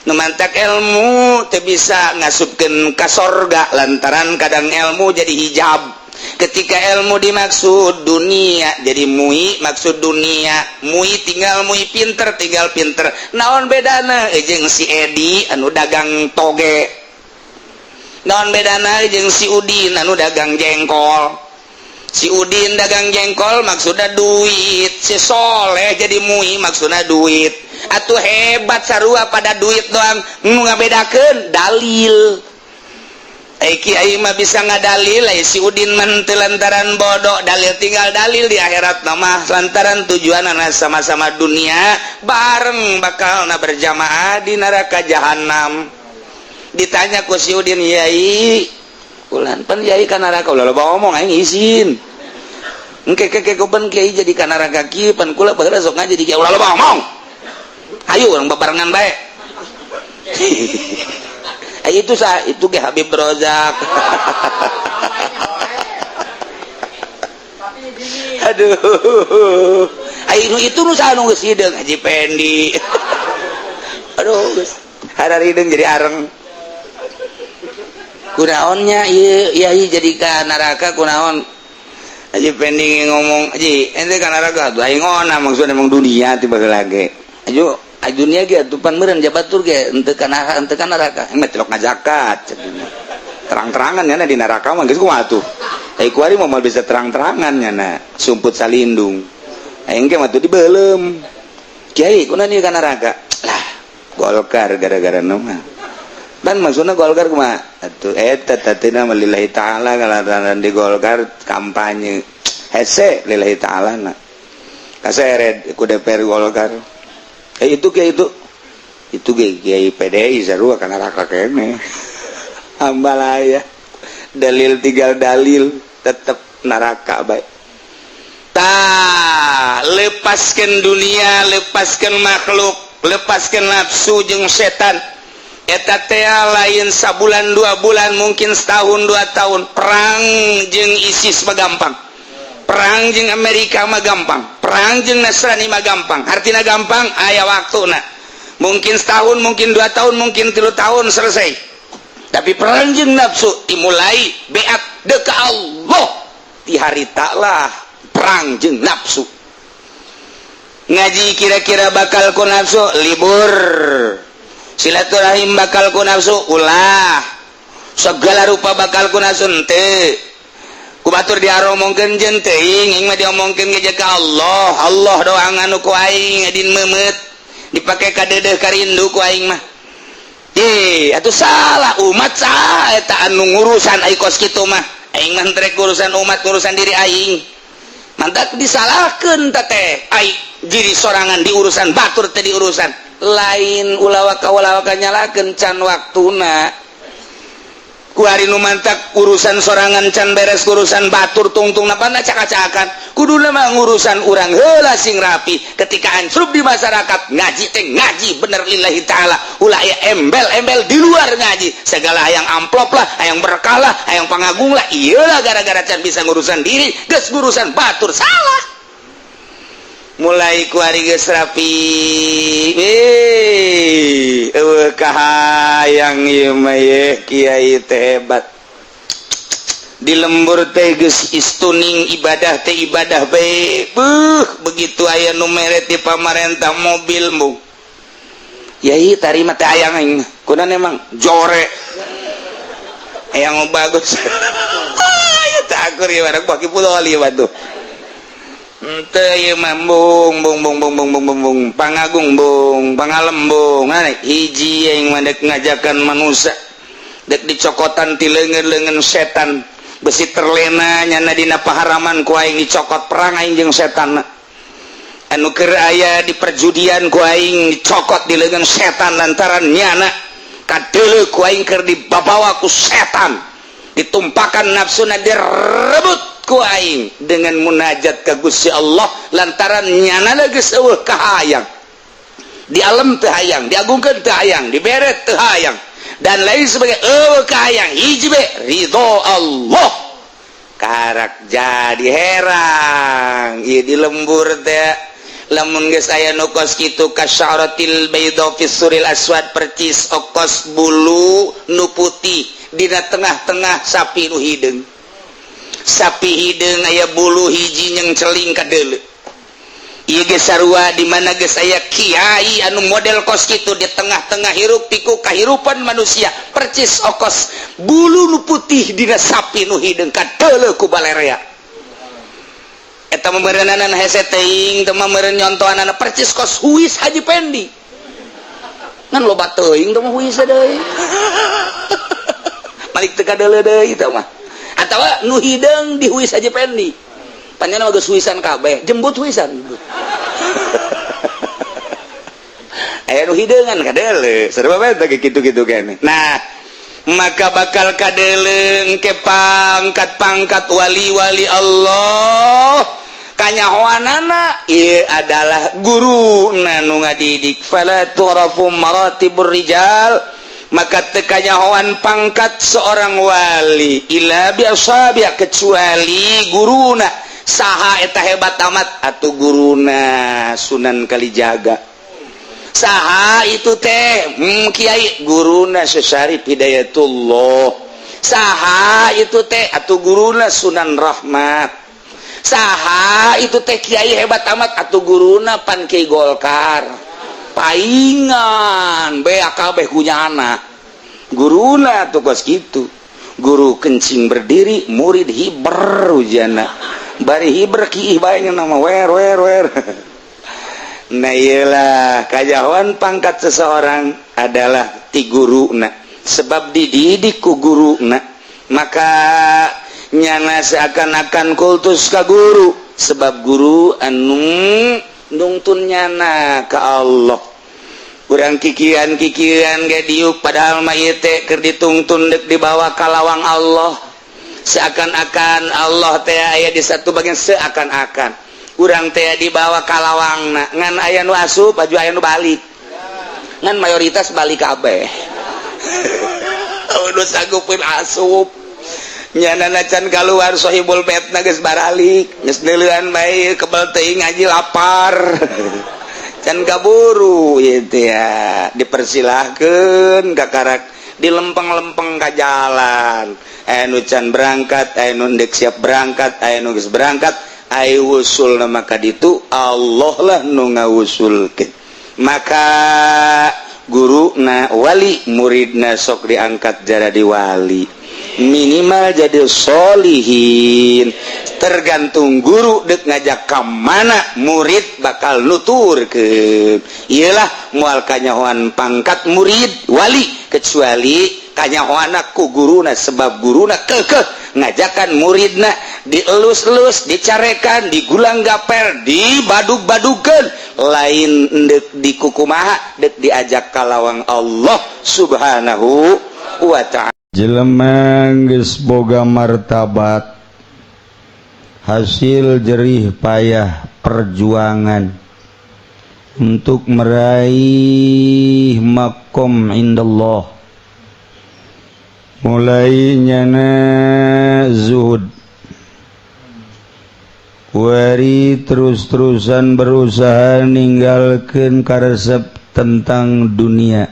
Nu mantak ilmu teu bisa ngasupkeun ka sorga lantaran kadang ilmu jadi hijab. Ketika ilmu dimaksud dunia jadi mui, maksud dunia mui tinggal mui pinter tinggal pinter, naon bedana jeung si Edi anu dagang toge, naon bedana jeung si Udin anu dagang jengkol. Si Udin dagang jengkol maksudna duit, si Soleh jadi mui maksudna duit. Atuh hebat sarua pada duit doang, nu ngabedakeun dalil. Kiai mah bisa ngadalil, si Udin mah teu lantaran bodoh, dalil tinggal dalil di akhirat mah lantaran tujuanana sama-sama dunia bareng bakalna berjamaah di neraka jahanam. Ditanya ku si Udin, yai ulan pan yai ka neraka ulah loba omong aing izin. Engke ke pan kiai jadi ka neraka kieu pan kula baheula sok ngaji di kiai ulah loba omong. Ayo urang babarengan bae. Itu sah, itu ke Habib Rozak. Aduh. Ayo itu nu saha nu geus hideung Haji Pendi. Aduh geus hararideung jadi areng. Kunaonnya ieu yai jadi ka neraka kunaon? Haji Pendi ngomong, "Haji, ente ka neraka tuh aing ona maksudna emang dunia ti baheula ge." Ayo dunia ge atuh pan meureun jabatur ge henteu ka neraka. Mah tilok ngazakat terang-terangan nya di neraka mah geus kumaha tuh. Ai kuari mah moal bisa terang-terangan nya sumput salindung. Aing ge mah tuh dibeuleum. Kiai kunaon ieu ka neraka? Lah, Golkar gara-gara nu mah. Dan maksudna Golkar kumaha? Atuh eta tatina mah lillahi ta'ala kalataran di Golkar kampanye. Hese lillahi ta'ala na. Kaseret ku DPR Golkar. Itu kiai itu kiai PDI sarua kana neraka keneh. Ambalaya. Dalil tinggal dalil tetep neraka baik. Ta lepaskan dunia, lepaskan makhluk, lepaskan nafsu jeung setan. Eta teh lain sabulan 2 bulan, mungkin setahun 2 tahun. Perang jeung ISIS mah gampang, perang jeung Amerika mah gampang, perang jeung Nasrani mah gampang. Artina gampang aya waktuna, mungkin setahun, mungkin 2 tahun, mungkin 3 tahun selesai. Tapi perang jeung nafsu dimulai beat deka Allah di harita lah perang jeung nafsu. Ngaji kira-kira bakal ku nafsu libur, silaturahim bakal ku nafsu ulah, segala rupa bakal ku nafsu henteu. Ku batur diaromongkeun jeung teuing, aing mah diomongkeun ge ka Allah. Allah doang anu ku aing adin meumeut dipake kadeudeuh karindu ku aing mah. Atuh salah umat saha eta anu ngurusan ai kos kitu mah. Aing mah rek urusan umat, urusan diri aing. Mantak disalahkeun teh teh ai diri sorangan diurusan, batur teh diurusan. Lain ulawaka-ulawaka nyalakeun can waktuna. Ku hari nu mantak urusan sorangan can beres, urusan batur tungtung napana caka-cakan. Kuduna mah ngurusan urang heula sing rapi. Ketika ancrub di masyarakat ngaji teh ngaji bener lillahi taala, ulah aya embel-embel di luar ngaji. Segala hayang amplop lah, hayang berkah lah, hayang pangagung lah, iyalah gara-gara can bisa ngurusan diri, geus ngurusan batur salah. Mulai ku hari geus rapi, eueuh kahayang ieu mah ye kiai teh hebat. Di lembur teh geus istuning ibadah teh ibadah bae. Beuh, begitu aya nu mere ti pamarentah mobil mung. Yai tarima teh hayang aing. Kunaon emang jore. Hayang bagus. Ya teh akur ieu mah baki pulau ieu mah tuh. Ente ieu mah bung bung bung bung bung bung bung bung pangagung bung pangalem bung. Hiji yang mah dek ngajakan manusia dek dicokotan ti leungeun-leungeun setan, besi terlena nyana dina paharaman ku aing dicokot, perang aing jeung setan. Anu keur aya di perjudian ku aing dicokot di leungeun setan lantaran nyana kadeuleu ku aing keur dibabawa ku setan, ditumpakan nafsuna direbut ku aing dengan munajat ka Gusti Allah lantaran nyana geus eueuh kahayang. Di alam teu hayang, diagungkeun teu hayang, dibere teu hayang dan lain sebagai eueuh kahayang. Hiji be ridho Allah. Karak jadi herang ieu di lembur teh lamun geus aya nu kos kitu kasyaratil bayda fi suril aswad, percis okos bulu nu putih dina tengah-tengah sapi nu hideung. Sapi hideung aya bulu hiji yang celing kadeuleu. Ieu geus sarua di mana geus aya kiai anu model kos kitu di tengah-tengah hiruk pikuk kahirupan manusia, percis okos bulu nu putih dina sapi nu hideung kadeuleu ku balerea. Eta meureunanan hese teuing teu mah meureun nyontohanana percis kos huis Haji Pendi. Ngan loba teuing teu mah huis deui. Malik teu kadeuleu deui teu mah. Atawa nu hideung di huis Haji Pendi. Panjang mah geus huisan kabeh, jembut huisan. Aya nu hideungan kadeuleu, sarua bae teh kitu-kitu keneh. Nah, maka bakal kadeuleu ke pangkat-pangkat wali-wali Allah. Kanyahoanana ieu adalah guru nu ngadidik. Fala tu'rafu maratibur rijal, maka teu kanyahoan pangkat seorang wali illa bi ashabi, kecuali guruna. Saha eta hebat amat atuh guruna Sunan Kalijaga. Saha itu teh kiai guruna Syarif Hidayatullah. Saha itu teh atuh guruna Sunan Rahmat. Saha itu teh kiai hebat amat atuh guruna pan Kiai Golkar. Paingan beak kabeh kunyana. Guruna tuh kos kitu. Guru kencing berdiri, murid hiber ujana. Bari hiber kiih bae nama wer wer wer. Nah iyalah kajahoan pangkat seseorang adalah ti guruna, sebab dididik ku guruna, maka nyana seakan-akan kultus ka guru, sebab guru anu nungtun nyana ka Allah. Urang kikian-kikian ge diuk padahal mah ieu teh keur ditungtun deuk dibawa ka lawang Allah. Seakan-akan Allah teh aya di satu bagian, seakan-akan urang teh dibawa ka lawangna, ngan aya nu asup baju, aya nu balik, ngan mayoritas balik kabeh. Udah sanggupin asup nyana can keluar, sohibul bait geus baralik, geus neuleuan bae, kebel teuing ngaji, lapar, can kaburu itu ya. Dipersilahkan kakarak dilempeng-lempeng ka jalan, aya nu can berangkat, aya nu ndek siap berangkat, aya nu geus berangkat. Ayo wusul maka ditu Allah lah nu ngawusulkeun. Maka guru na wali, muridna sok diangkat jadi wali, minimal jadi solihin. Tergantung guru dek ngajak ke mana, murid bakal nutur ke iyalah. Mual kanyahoan pangkat murid wali kecuali kanyahoan ku guruna, sebab guruna kekeh ngajakan muridna, dielus-elus, dicarekan, digulang gaper, dibadug-badugan, lain dek dikukumaha, dek diajak kalawang Allah Subhanahu wa Ta'ala. Jelema geus boga martabat hasil jerih payah perjuangan untuk meraih makom indallah, mulai nyana zuhud wari, terus-terusan berusaha ninggalkan karesep tentang dunia.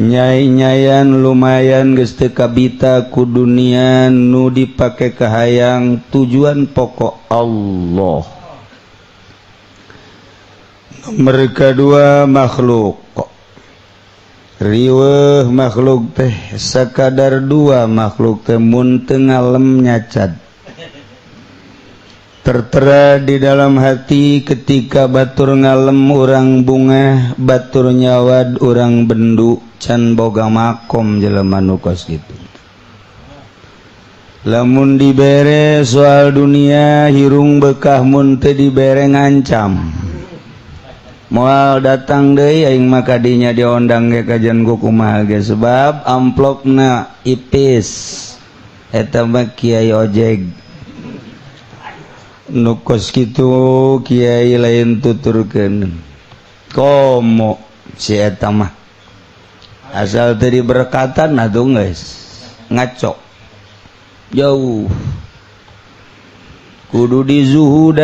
Nyai-nyayan lumayan geus teu kabita ku dunia, nu dipake kahayang tujuan pokok Allah. Nomor kedua, makhluk. Riweuh makhluk teh sakadar dua, makhluk teh mun teu ngalem nyacad. Tertera di dalam hati, ketika batur ngalem urang bunga, batur nyawad urang bendu. Can boga makom jelema nu kos kitu. Lamun dibere soal dunia hirung bekah, mun teu dibere ngancam moal datang deui aing mah kadinya, diondang ge kajian ku kumaha ge, sebab amplopna ipis. Eta mah kiai ojeg nu kos kitu, kiai lain tuturkeun komo si eta mah, asal tadi berkatan atuh geus ngaco jauh. Kudu dizuhudan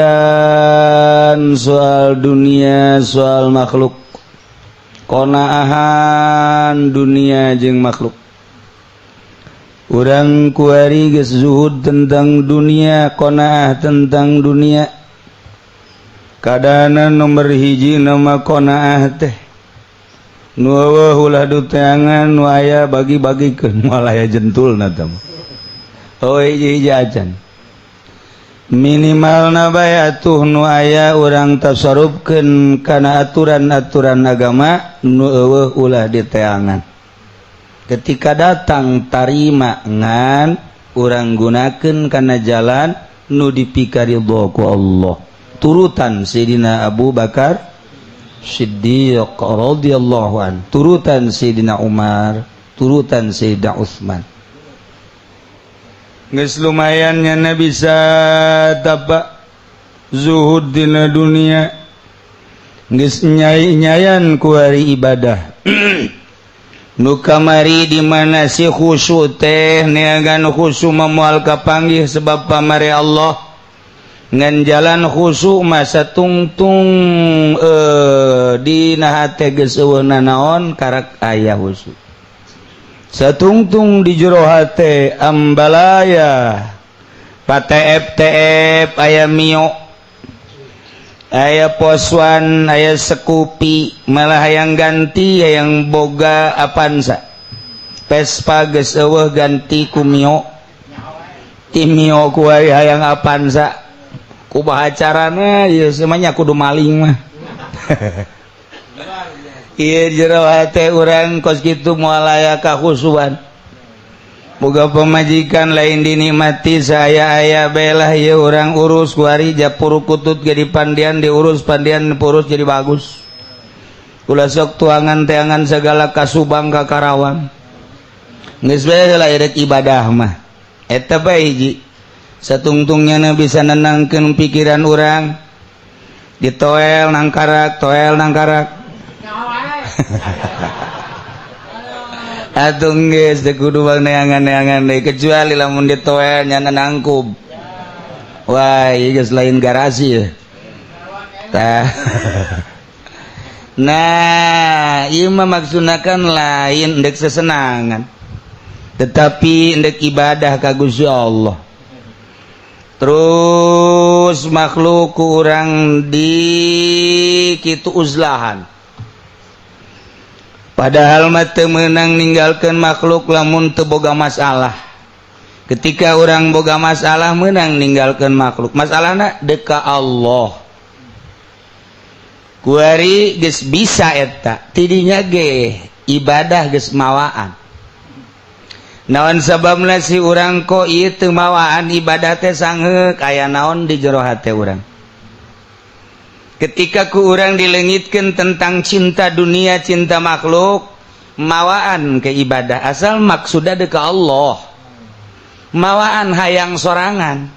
soal dunia, soal makhluk, konaahan dunia jeung makhluk. Urang kuari geus zuhud tentang dunia, konaah tentang dunia. Kadana nomor hiji nama konaah teh nu eueuh ulah duteangan, nu aya bagi-bagikeun, moal aya jentulna teh. Oh, hiji-hiji acan minimal na bae atuh, nu aya urang tasarrufkeun kana aturan-aturan agama, nu eueuh ulah diteangan. Ketika datang tarima, ngan urang gunakeun kana jalan nu dipikaridho ku Allah, turutan Sayyidina Abu Bakar Siddiq radhiyallahu an, turutan Sayyidina Umar, turutan Sayyidina Utsman. Geus lumayan nyana bisa tapak zuhud dina dunia, geus nyai-nyayan ku hari ibadah. Nu kamari di mana si khusyuk teh, neangan khusyuk moal kapanggih sebab pamari Allah, ngan jalan khusyuk masa tungtung dina hate geus eueuh nanaon, karak aya khusyuk satungtung di jero hate. Ambalaya PTF TF, aya Mio, aya Poswan, aya Scoopy, malah hayang ganti, hayang boga Avanza. Vespa geus eueuh, ganti ku Mio. Ti Mio ku hayang Avanza. Kumaha carana ieu semuanya? Kudu maling mah. Ieu jero hate urang kos kitu moal aya kakhusuan. Boga pemajikan lain dinikmati, saya aya belah ieu urang urus kuari japur kutut jadi pandian, diurus pandian purus jadi bagus. Ulah sok tuangan teangan segala ka Subang, ka Karawang. Geus bae heula, ibadah mah. Eta bae hiji satungtungnya na bisa nenangkeun pikiran urang. Ditoel nangkarak, toel nangkarak. Atuh geus teu kudu neangan-neangan deui kecuali lamun ditoel nyana nangkub. Wah, ieu geus lain garasi ya. Tah. Nah, ieu mah maksudna kan lain endek sesenangan. Tetapi endek ibadah ka Gusti Allah. Terus makhluk kurang di kitu uzlahan. Padahal mah teu meunang ninggalkeun makhluk lamun teu boga masalah. Ketika orang boga masalah meunang ninggalkeun makhluk. Masalahna deka Allah. Kuari geus bisa eta, tidinya ge ibadah geus mawaan. Naon sababna si urang kok ieu teu mawaan ibadah teh sangeuk aya naon di jero hate urang. Ketika ku urang dilengitkeun tentang cinta dunia, cinta makhluk, mawaan ke ibadah asal maksudna deka Allah. Mawaan hayang sorangan.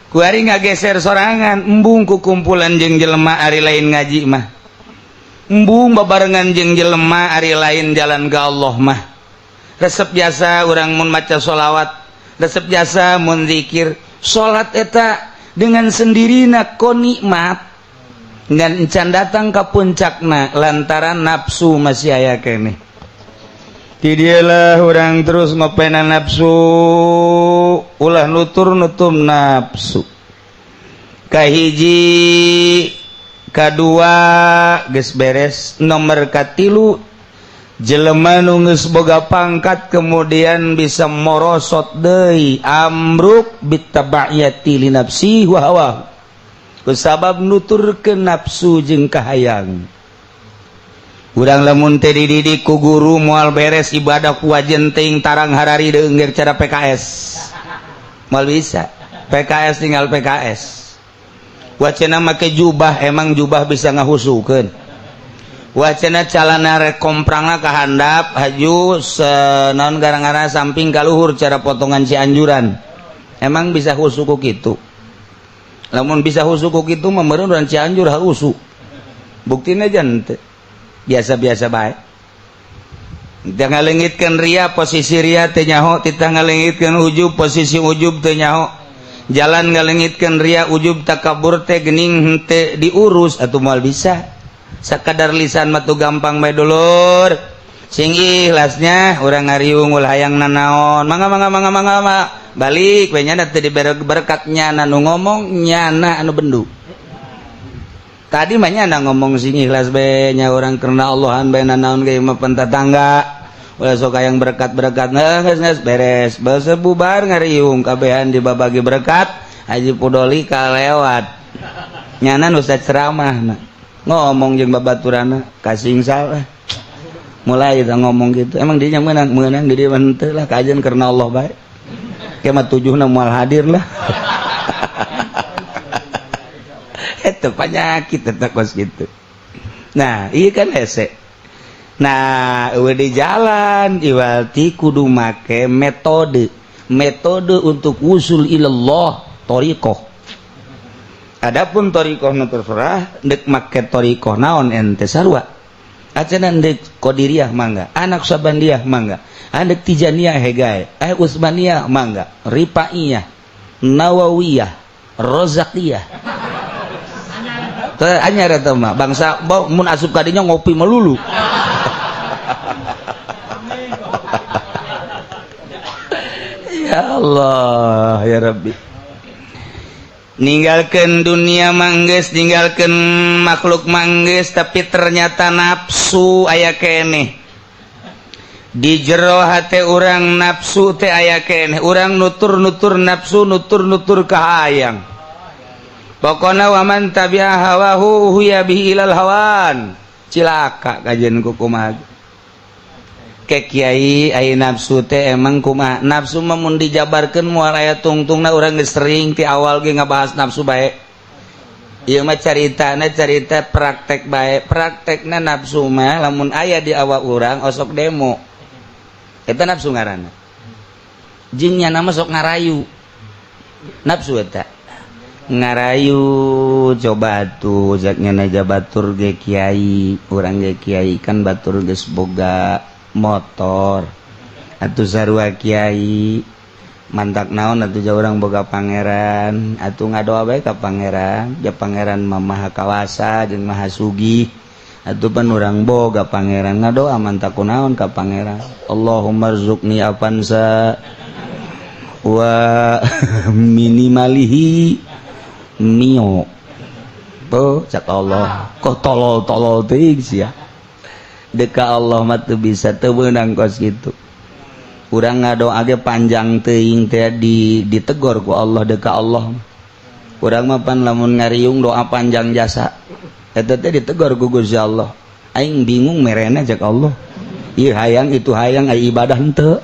Kuari ngageser sorangan, embung ku kumpulan jeung jelema ari lain ngaji mah. Embung babarengan jeung jelema ari lain jalan ke Allah mah. Resep jasa urang mun maca sholawat, resep jasa mun zikir, salat eta dengan sendirina ko nikmat. Ngan encan datang ka puncakna lantaran nafsu masih aya keneh. Ti dialah urang terus ngopena nafsu, ulah nutur-nutum nafsu. Kahiji, kadua geus beres, nomor katilu jelema nu geus boga pangkat kemudian bisa morosot deui amruk bitabaiyati li nafsi wa hawa. Kusabab nuturkeun nafsu jeung kahayang. Urang lamun teh dididik ku guru moal beres ibadah ku wajen teuing tarang harari deungeur cara PKS. Moal bisa. PKS tinggal PKS. Wacana make jubah emang jubah bisa ngahusukeun. Wacana calana rek komprangna ka handap haju senaon gara-gara samping ka luhur cara potongan Cianjuran. Emang bisa husu ku kitu. Lamun bisa husu ku kitu mah meureun urang Cianjur husu. Buktina jan teu. Biasa-biasa bae. Teu ngalengitkeun ria posisi ria teu nyaho, titah ngalengitkeun ujub posisi ujub teu nyaho. Jalan ngalengitkeun ria ujub takabur teh geuning henteu diurus atuh moal bisa. Sakadar lisan mah tuh gampang bae dulur. Sing ikhlasnya urang ngariung ulah hayang nanaon. Mangga mangga mangga mangga mangga. Balik we nya teu dibere berkat nyana nu ngomong nyana anu bendu. Tadi mah nyana ngomong sing ikhlas bae nya urang karena Allahan bae nanaon ge mah pentatangga. Ulah sok hayang berkat-berkat geus geus beres. Basa bubar ngariung kabehan dibabagi berkat Haji Pudoli kalewat. Nyana nu ceramah ngomong jeung babaturana kasing salah. Mulai kita ngomong gitu. Emang dia menang menang di dia mah henteu lah kajian karena Allah bae. Ke mah tujuhna moal hadir lah. Eta penyakit eta kos gitu. Nah, iya kan hese. Nah, eueuh di jalan iwalti kudu make metode. Metode untuk usul ilallah thariqah. Adapun thariqah nu terserah deuk make thariqah naon ente sarua. Acan deuk Qadiriyah mangga, anak Sabandiyah mangga, anak Tijaniyah hegae, Utsmaniyah mangga, Rifaiyah, Nawawiyah, Rozakiyah. Teu anyar eta mah bangsa mun asup ka dinya ngopi melulu. Ya Allah ya Rabbi. Ninggalkeun dunia manggeus, ninggalkeun makhluk manggeus, tapi ternyata nafsu aya keneh. Di jero hate urang nafsu teh aya keneh, urang nutur-nutur nafsu, nutur-nutur kahayang. Pokona waman tabi'a hawahu huya bihi ilal hawan. Cilaka kajian ku kumaha. Ke kiai aya nafsu teh emang kumaha? Nafsu mah mun dijabarkeun moal aya tungtungna, urang geus sering ti awal ge ngabahas nafsu bae. Ieu mah caritana carita praktek bae. Praktekna nafsu mah lamun aya di awak urang osok demo. Eta nafsu ngaranna. Jeung nyana mah sok ngarayu. Nafsu eta. Ngarayu coba tuh cek nyana batur ge kiai, urang ge kiai kan batur geus boga motor. Atuh sarua kiai mantak naon atuh jauh urang boga pangeran, atuh ngadoa bae ka pangeran, ja pangeran mah maha kawasa jeung maha sugih. Atuh pan urang boga pangeran ngadoa mantak kunaon ka pangeran. Allahumma rzuqni avanza wa minimalihi mio. Tuh cak Allah, kok tolol-tolol teuing sia. Deka Allah mah teu bisa teu meunang kos kitu. Urang ngadoa ge panjang teuing teh ditegor ku Allah deka Allah. Urang mah pan lamun ngariung doa panjang jasa. Eta teh ditegor ku Gusti Allah. Aing bingung merena cek Allah. Ieu hayang itu hayang ai ibadah henteu.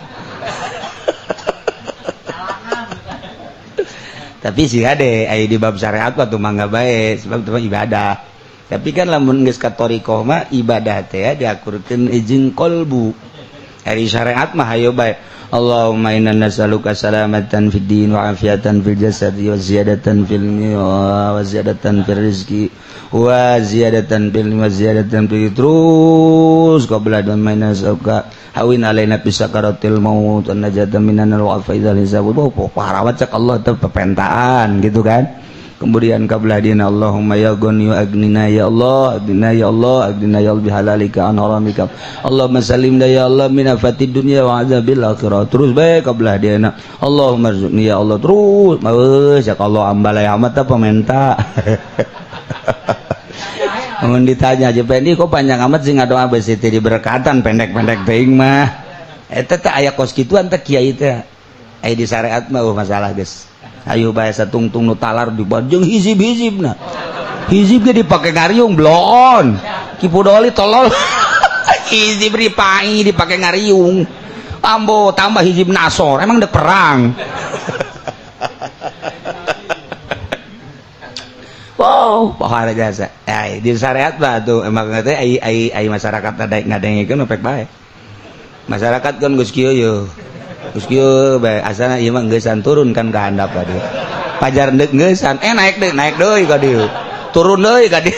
Tapi sih hade ai di bab syariat mah tuh mangga bae sebab itu ibadah. Tapi kan lamun geus ka thariqah mah ibadah teh diakurkeun jeung qalbu. Ari syariat mah hayo bae. Allahumma inna nas'aluka salamatan fid din wa afiatan fil jasadi wa ziyadatan fil wa ziyadatan fil rizqi wa ziyadatan fil wa ziyadatan fil terus qabla dan minasauka hawin alaina bi sakaratil maut an najata minan wa faizal hisab. Parawat cak Allah teh pepentaan gitu kan. Kemudian qabla dina Allahumma ya ghani wa agnina ya Allah, agnina ya Allah, agnina ya Allah bihalalika an haramika. Allahumma salimna ya Allah min afatid dunya wa azabil akhirah. Terus bae qabla dina Allahumma rzuqni ya Allah terus. Geus cak Allah ambalai amat teh pamenta. Mun ditanya aja Pendi kok panjang amat sih ngadoa besi teh diberkatan pendek-pendek teuing mah. Eta teh aya kos kituan teh kiai teh. Aya di syariat mah masalah geus. Ayo bae satungtung nu talar di jeung hizib-hizibna. Hizib ge dipake ngariung bloon. Ki Pudoli tolol. Hizib dipai dipake ngariung. Ambo tambah hizib nasor, emang dek perang. Wow, pohara jasa. Ai di syariat mah tuh emang teh ai ai ai masyarakat ngadengekeun pek bae. Masyarakat kan geus kieu ye. Geus kieu bae asana ieu mah geusan turun kan ka handap ka dieu. Pajar deuk geusan, naik deui ka dieu. Turun deui ka dieu.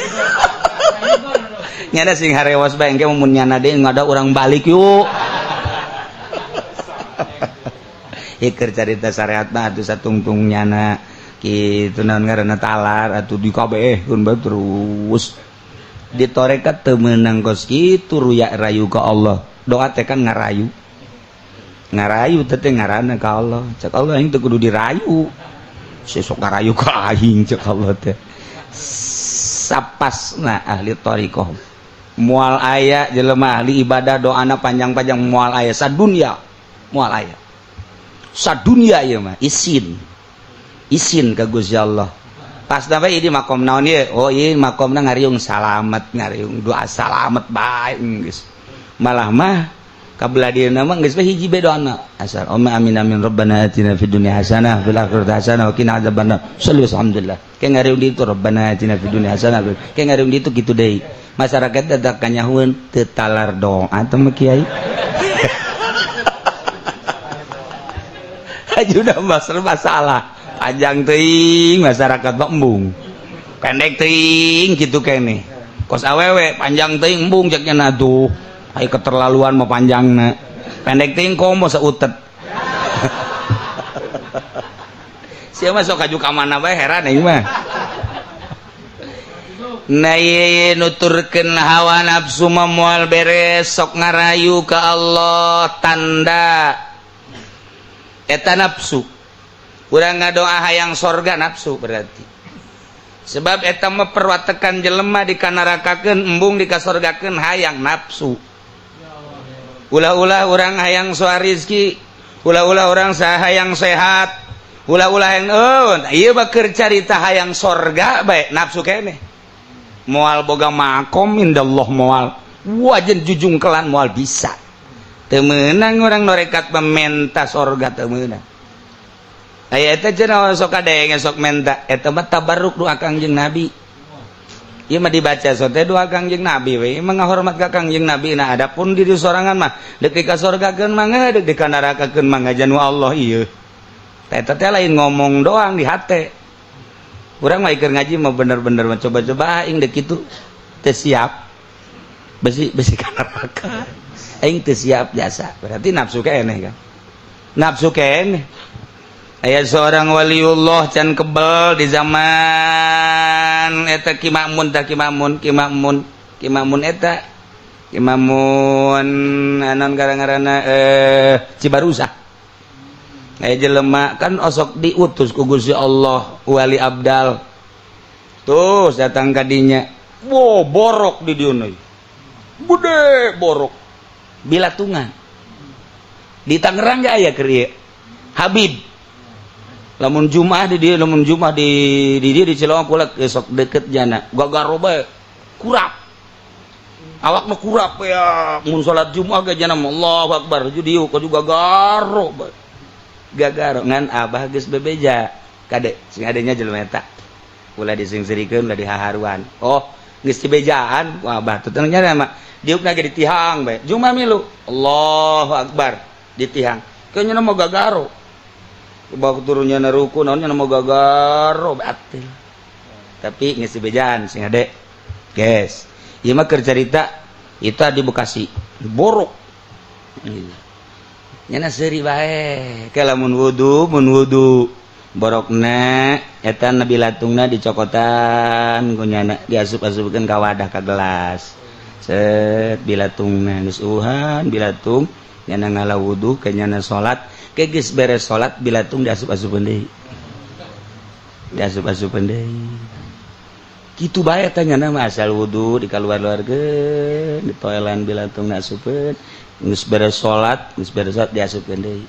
Nyana sing harewas bae engke mun nyana deui ngada urang balik yuk. Ieu keur carita syariat mah atuh satungtung nyana kitu naon ngaranna talar atuh di kabehkeun bae terus. Di tarekat teu meunang kos kitu ruya rayu ka Allah. Doa teh kan ngarayu. Ngarayu teh ngaranna ka Allah. Cek Allah aing teu kudu dirayu. Sesok ngarayu ka aing cek Allah teh. Sapasna ahli thariqah. Moal aya jelema ahli ibadah doana panjang-panjang moal aya sadunya. Moal aya. Sadunya ieu mah isin. Isin ka Gusti Allah. Pas bae di makom naon ieu? Oh ieu makomna ngariung salamet, ngariung doa salamet bae geus. Malah mah kabla dieuna mah geus hiji bae doana. Asal Allahumma amin amin rabbana atina fid dunya hasanah fil akhirati hasanah wa qina adzabannar. Sallu alhamdulillah. Ke ngariung di itu rabbana atina fid dunya hasanah. Ke ngariung di itu kitu deui. Masyarakat teh kanyahueun teu talar doa teh mah kiai. Ajudah masalah panjang teuing masyarakat mah embung. Pendek teuing kitu keneh. Kos awewe panjang teuing embung cek nya atuh. Ai keterlaluan mah panjangna. Pendek teuing komo sautet. Sia mah sok kaju ka mana bae heran aing mah. Nah ieu nuturkeun hawa nafsu mah moal beres sok ngarayu ka Allah tanda eta nafsu. Urang ngadoa hayang sorga nafsu berarti. Sebab eta mah perwatekan jelema dikanarakakeun embung dikasorgakeun hayang nafsu. Ulah-ulah urang hayang soal rizki, ulah-ulah urang hayang sehat, ulah-ulah hayang ieu mah keur carita hayang sorga bae nafsu keneh. Moal boga makom indallah moal. Wajen jujungkelan moal bisa. Teu meunang urang norekat mementa sorga teu meunang. Aya eta cenah sok kadenge sok menta eta mah tabarruk doa Kangjeng Nabi. Ieu mah dibaca sote doa Kangjeng Nabi we, mah ngahormat ka Kangjeng Nabi. Nah, adapun diri sorangan mah deuk di kasorgakeun mangga, deuk di kanarakakeun mangga janu Allah ieu. Eta teh lain ngomong doang di hate. Urang mah keur ngaji mah bener-bener mah coba-coba aing deuk kitu teu siap. Besi besi ka neraka. Aing teu siap jasa. Berarti nafsu keneh kan. Nafsu keneh. Aya seorang waliullah can kebel di zaman eta Ki Makmun tah Ki Makmun Ki Makmun Ki Makmun eta Ki Makmun anon gara-garana Cibarusah. Aya jelema kan osok diutus ku Gusti Allah wali abdal. Tuh datang ka dinya. Wo borok di dieu euy. Gede borok. Bilatungan. Di Tangerang ge aya keur ieu. Habib lamun Jumat di dia, lamun Jumat di dia di Cilongok kula besok deket jana gagaro bae kurap awak mah kurap ya mun salat Jumat ge jana Allahu Akbar dieu kok juga gagaro bae gagaro ngan abah geus bebeja kade sing adenya jelema eta ulah disingserikeun ulah dihaharuan oh geus dibejaan ku abah teh nya mah diukna ge di tihang bae Jumat milu Allahu Akbar di tihang kayaknya mah gagaro bawa turunnya naruku naonnya nama gagaro batil tapi ngisi bejaan sing ade guys ieu mah keur carita itu di Bekasi borok nya seuri bae ke lamun wudu mun wudu borokna eta nabi latungna dicokotan ku nyana diasup-asupkeun ka wadah ka gelas set bilatungna geus uhan bilatung nyana ngala wudu ke nyana salat ke geus beres salat bilatung diasup-asupeun deui diasup-asupeun deui kitu bae teh nyana mah asal wudu dikaluar-luarkeun ditoelan bilatung asupeun geus beres salat diasupkeun deui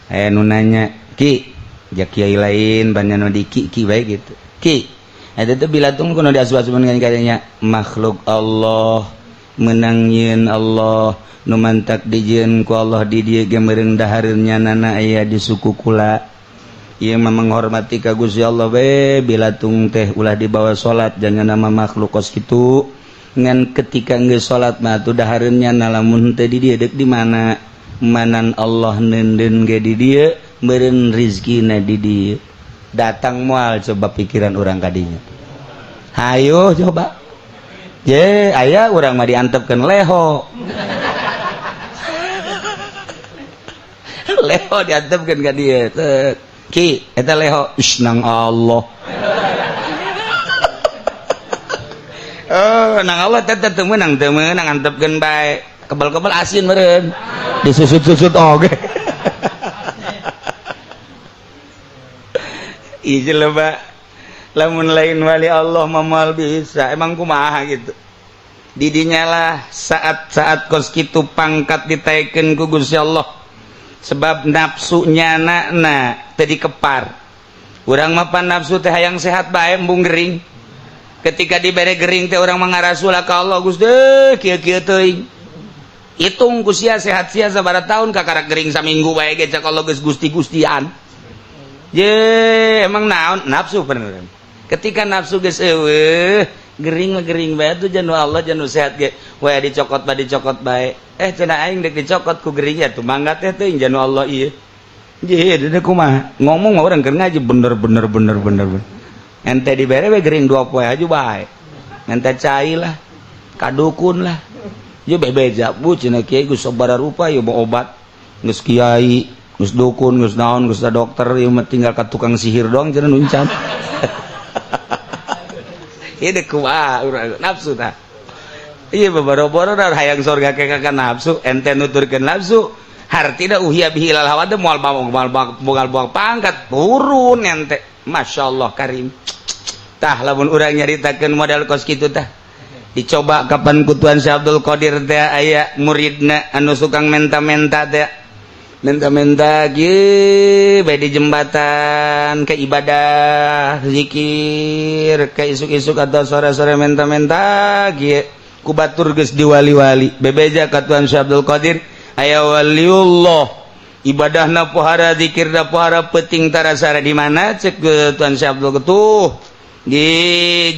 aya nu nanya ki ja kiai lain banyak nu di ki ki bae gitu ki eta teh bilatung kudu diasup-asupeun kadinya makhluk Allah menang yeun Allah nu mantak dijieun ku Allah di dieu ge meureun dahareun nyanana aya di suku kula ieu mah menghormati ka Gusti Allah we bilatung teh ulah dibawa salat jangan nama makhluk kos kitu ngan ketika geus salat mah atuh dahareun nyana lamun teu di dieu deuk di mana manan Allah neundeun ge di dieu meureun rizkina di dieu datang moal coba pikiran urang ka dinya hayo coba ye aya urang mah diantepkeun leho leho diantepkeun ka dieu ki eta leho ish nang Allah oh nang Allah teh teu meunang antepkeun bae kebel-kebel asin meureun disusut-susut oge ieu jelema lamun lain wali Allah mah moal bisa emang kumaha gitu didinya lah saat-saat kos kitu pangkat ditaekeun ku Gusti Allah sebab nafsu nyana na teu dikepar urang mah pan nafsu teh hayang sehat bae embung gering ketika dibere gering teh urang mangarasul ka Allah Gusti kieu-kieu teuing hitung ku sia sehat sia sabaraha tahun kakara gering saminggu bae ge cak Allah geus gusti-gustian ye emang naon nafsu bener ketika nafsu geus eueuh gering mah gering bae tuh janu Allah janu sehat ge we dicokot bae dicokot bae cenah aing dek dicokot ku gering ya tuh mangga teh teuing janu Allah ieu je deui kumaha ngomong mah urang keur ngaji bener bener bener bener ente dibere we gering dua poe aja bae ente cai lah kadukun lah ye bebeja bu cenah kiai geus sabaraha rupa ieu mah obat geus kiai geus dukun geus naon geus dokter ieu mah tinggal ka tukang sihir doang cenah nuncan ieu deuk kumaha urang nafsu tah iya boro-boro hayang sorga ke kakak nafsu ente nuturkeun nafsu hartina uhia bihi ilal hawa teh moal moal pangkat turun ente masyaallah karim tah lamun urang nyaritakeun modal kos kitu tah dicoba kapan ku Tuan Syekh Abdul Qadir teh aya muridna anu sukang menta-menta teh menta-menta kieu bae di jembatan ke ibadah zikir ke isuk-isuk atau sore-sore menta-menta kieu ku batur geus diwali-wali bebeja ka Tuan Syekh Abdul Qadir aya waliullah ibadahna pohara zikirna pohara peuting tarasara di mana cek Tuan Syekh Abdul tuh Di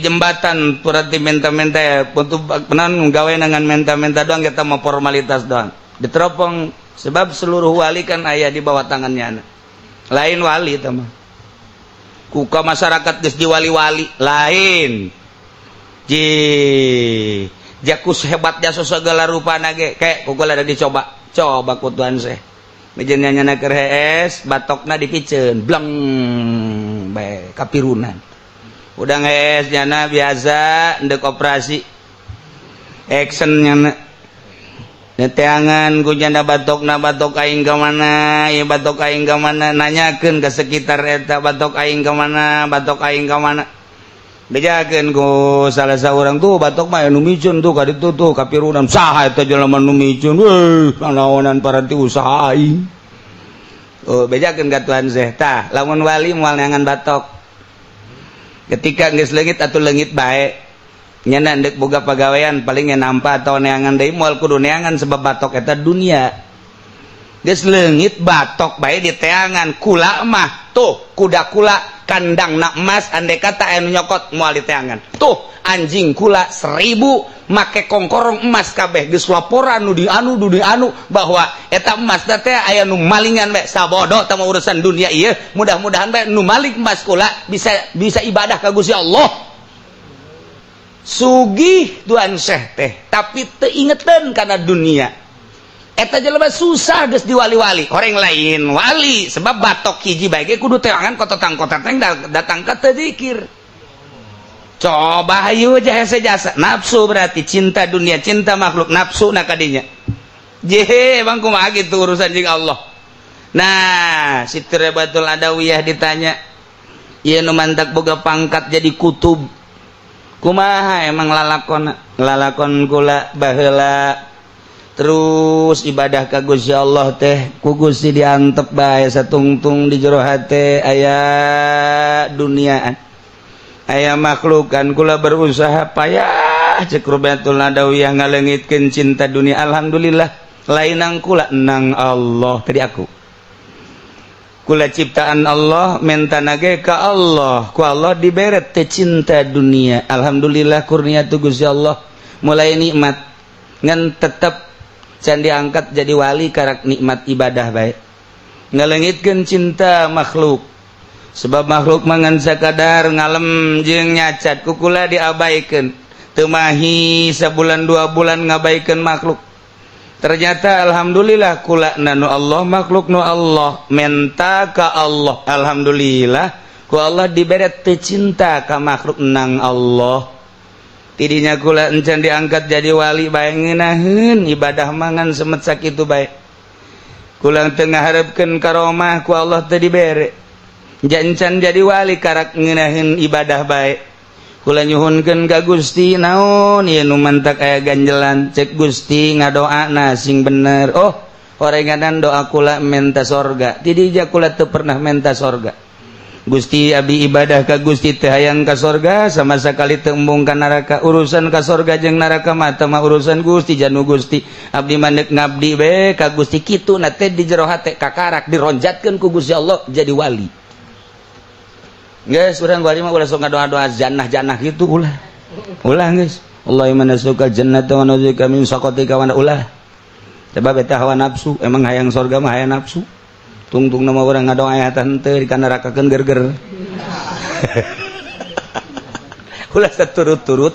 jembatan berarti menta-menta ya, untuk penan gawe dengan menta-menta doang, kita mau formalitas doang. Diteropong sebab seluruh wali kan aya di bawah tangannya. Lain wali itu mah. Kuka masyarakat geus di wali-wali lain. Ji jakus hebat jasa segala rupa nage kayak kukul ada dicoba. Coba ku Tuan Syekh. Mijeun nyana keur hees, batokna dipiceun, bleng bae kapirunan. Udah ngees nyana biasa ndek operasi action nyana neteangan ku nyana batokna, batok aing ka mana ieu, batok aing ka mana, nanyakeun ke sekitar eta, batok aing ka mana, batok aing ka mana. Bejakeun ku salah saurang, tuh batok mah nu miceun tuh ka ditu tuh kapirunan. Saha eta jelema nu miceun? Weuh, nanaonan paranti usaha aing. Oh, bejakeun ka Tuan Syekh. Tah, lamun wali moal neangan batok. Ketika geus leungit atau leungit bae, nyana ndek boga pagawean paling nampa atau neangan deui, moal kudu neangan sebab batok eta dunia. Geus leungit batok bae di teangan kula mah, tuh kuda kula kandang nak emas, andai kata anu nyokot moal di teangan. Tuh anjing kula 1000 make kongkorong emas kabeh, geus laporan nu di anu nu di anu bahwa eta emas teh aya nu malingan bae. Sabodo tah urusan dunia ieu, mudah-mudahan bae nu maling emas kula bisa bisa ibadah ka Gusti Allah. Sugih Tuan Syekh teh, tapi teu ingeteun kana dunia. Eta jelema susah geus diwali-wali orang lain wali sebab batok hiji bae ge kudu teangan kototang kototang datang ka teu zikir. Coba hayu jasa jasa nafsu, berarti cinta dunia, cinta makhluk, nafsu nak kadinya. Jehe, bang, kumaha gitu urusan jeung Allah. Nah, Siti Rabiatul Adawiyah ditanya, ieu nu mantak boga pangkat jadi kutub, kumaha emang lalakon? Lalakon kula baheula terus ibadah ka Gusti Allah teh ku Gusti diantep bae, satungtung di jero hate aya duniaan, aya makhlukan, kula berusaha payah. Cek Rabiatul Adawiyah, ngalengitkeun cinta dunia, alhamdulillah lain nang kula, nang Allah. Tadi aku kula ciptaan Allah, menta nage ka Allah, ku Allah diberet teh cinta dunia. Alhamdulillah kurnia tu Gusti Allah mulai nikmat, ngan tetep can diangkat jadi wali, karak nikmat ibadah baik ngalengitkeun cinta makhluk, sebab makhluk mangan sakadar ngalem jeung nyacat kukula diabaikan. Temahi sebulan 2 bulan ngabaikan makhluk, ternyata alhamdulillah kula nanu Allah, makhluk nu Allah, menta ka Allah, alhamdulillah ku Allah diberet teu cinta ka makhluk, nang Allah. Tidinya kula encan diangkat jadi wali bae, ngeunaheun ibadah mangan semet sakitu bae. Kula teu ngaharepkeun karomah, ku Allah teu dibere. Jancan jadi wali karak ngeunaheun ibadah bae. Kula nyuhunkeun ka Gusti, naon ieu nu mantak aya ganjelan? Cek Gusti, ngadoana sing bener. Oh, orenganan doa kula menta sorga. Tidinya kula teu pernah menta sorga. Gusti, abi ibadah ka Gusti teh hayang ka sorga, sama sekali teu embung ka neraka. Urusan ka sorga jeung neraka mah mah urusan Gusti, janu Gusti, abdi mah ngabdi be ka Gusti. Kitu na teh di jero hate, kakarak dironjatkeun ku Gusti Allah jadi wali. Geus, urang wali mah ulah sok ngadoa-doa jannah-jannah gitu, ulah ulah. Geus, Allahumma nas'aluka jannata wa na'udzubika min sakhatika wa ulah, sebab eta hawa nafsu. Emang hayang sorga mah hayang nafsu. Tungtung nama orang ngadoa aya teh di nerakakeun gerger. Ulah saturut-turut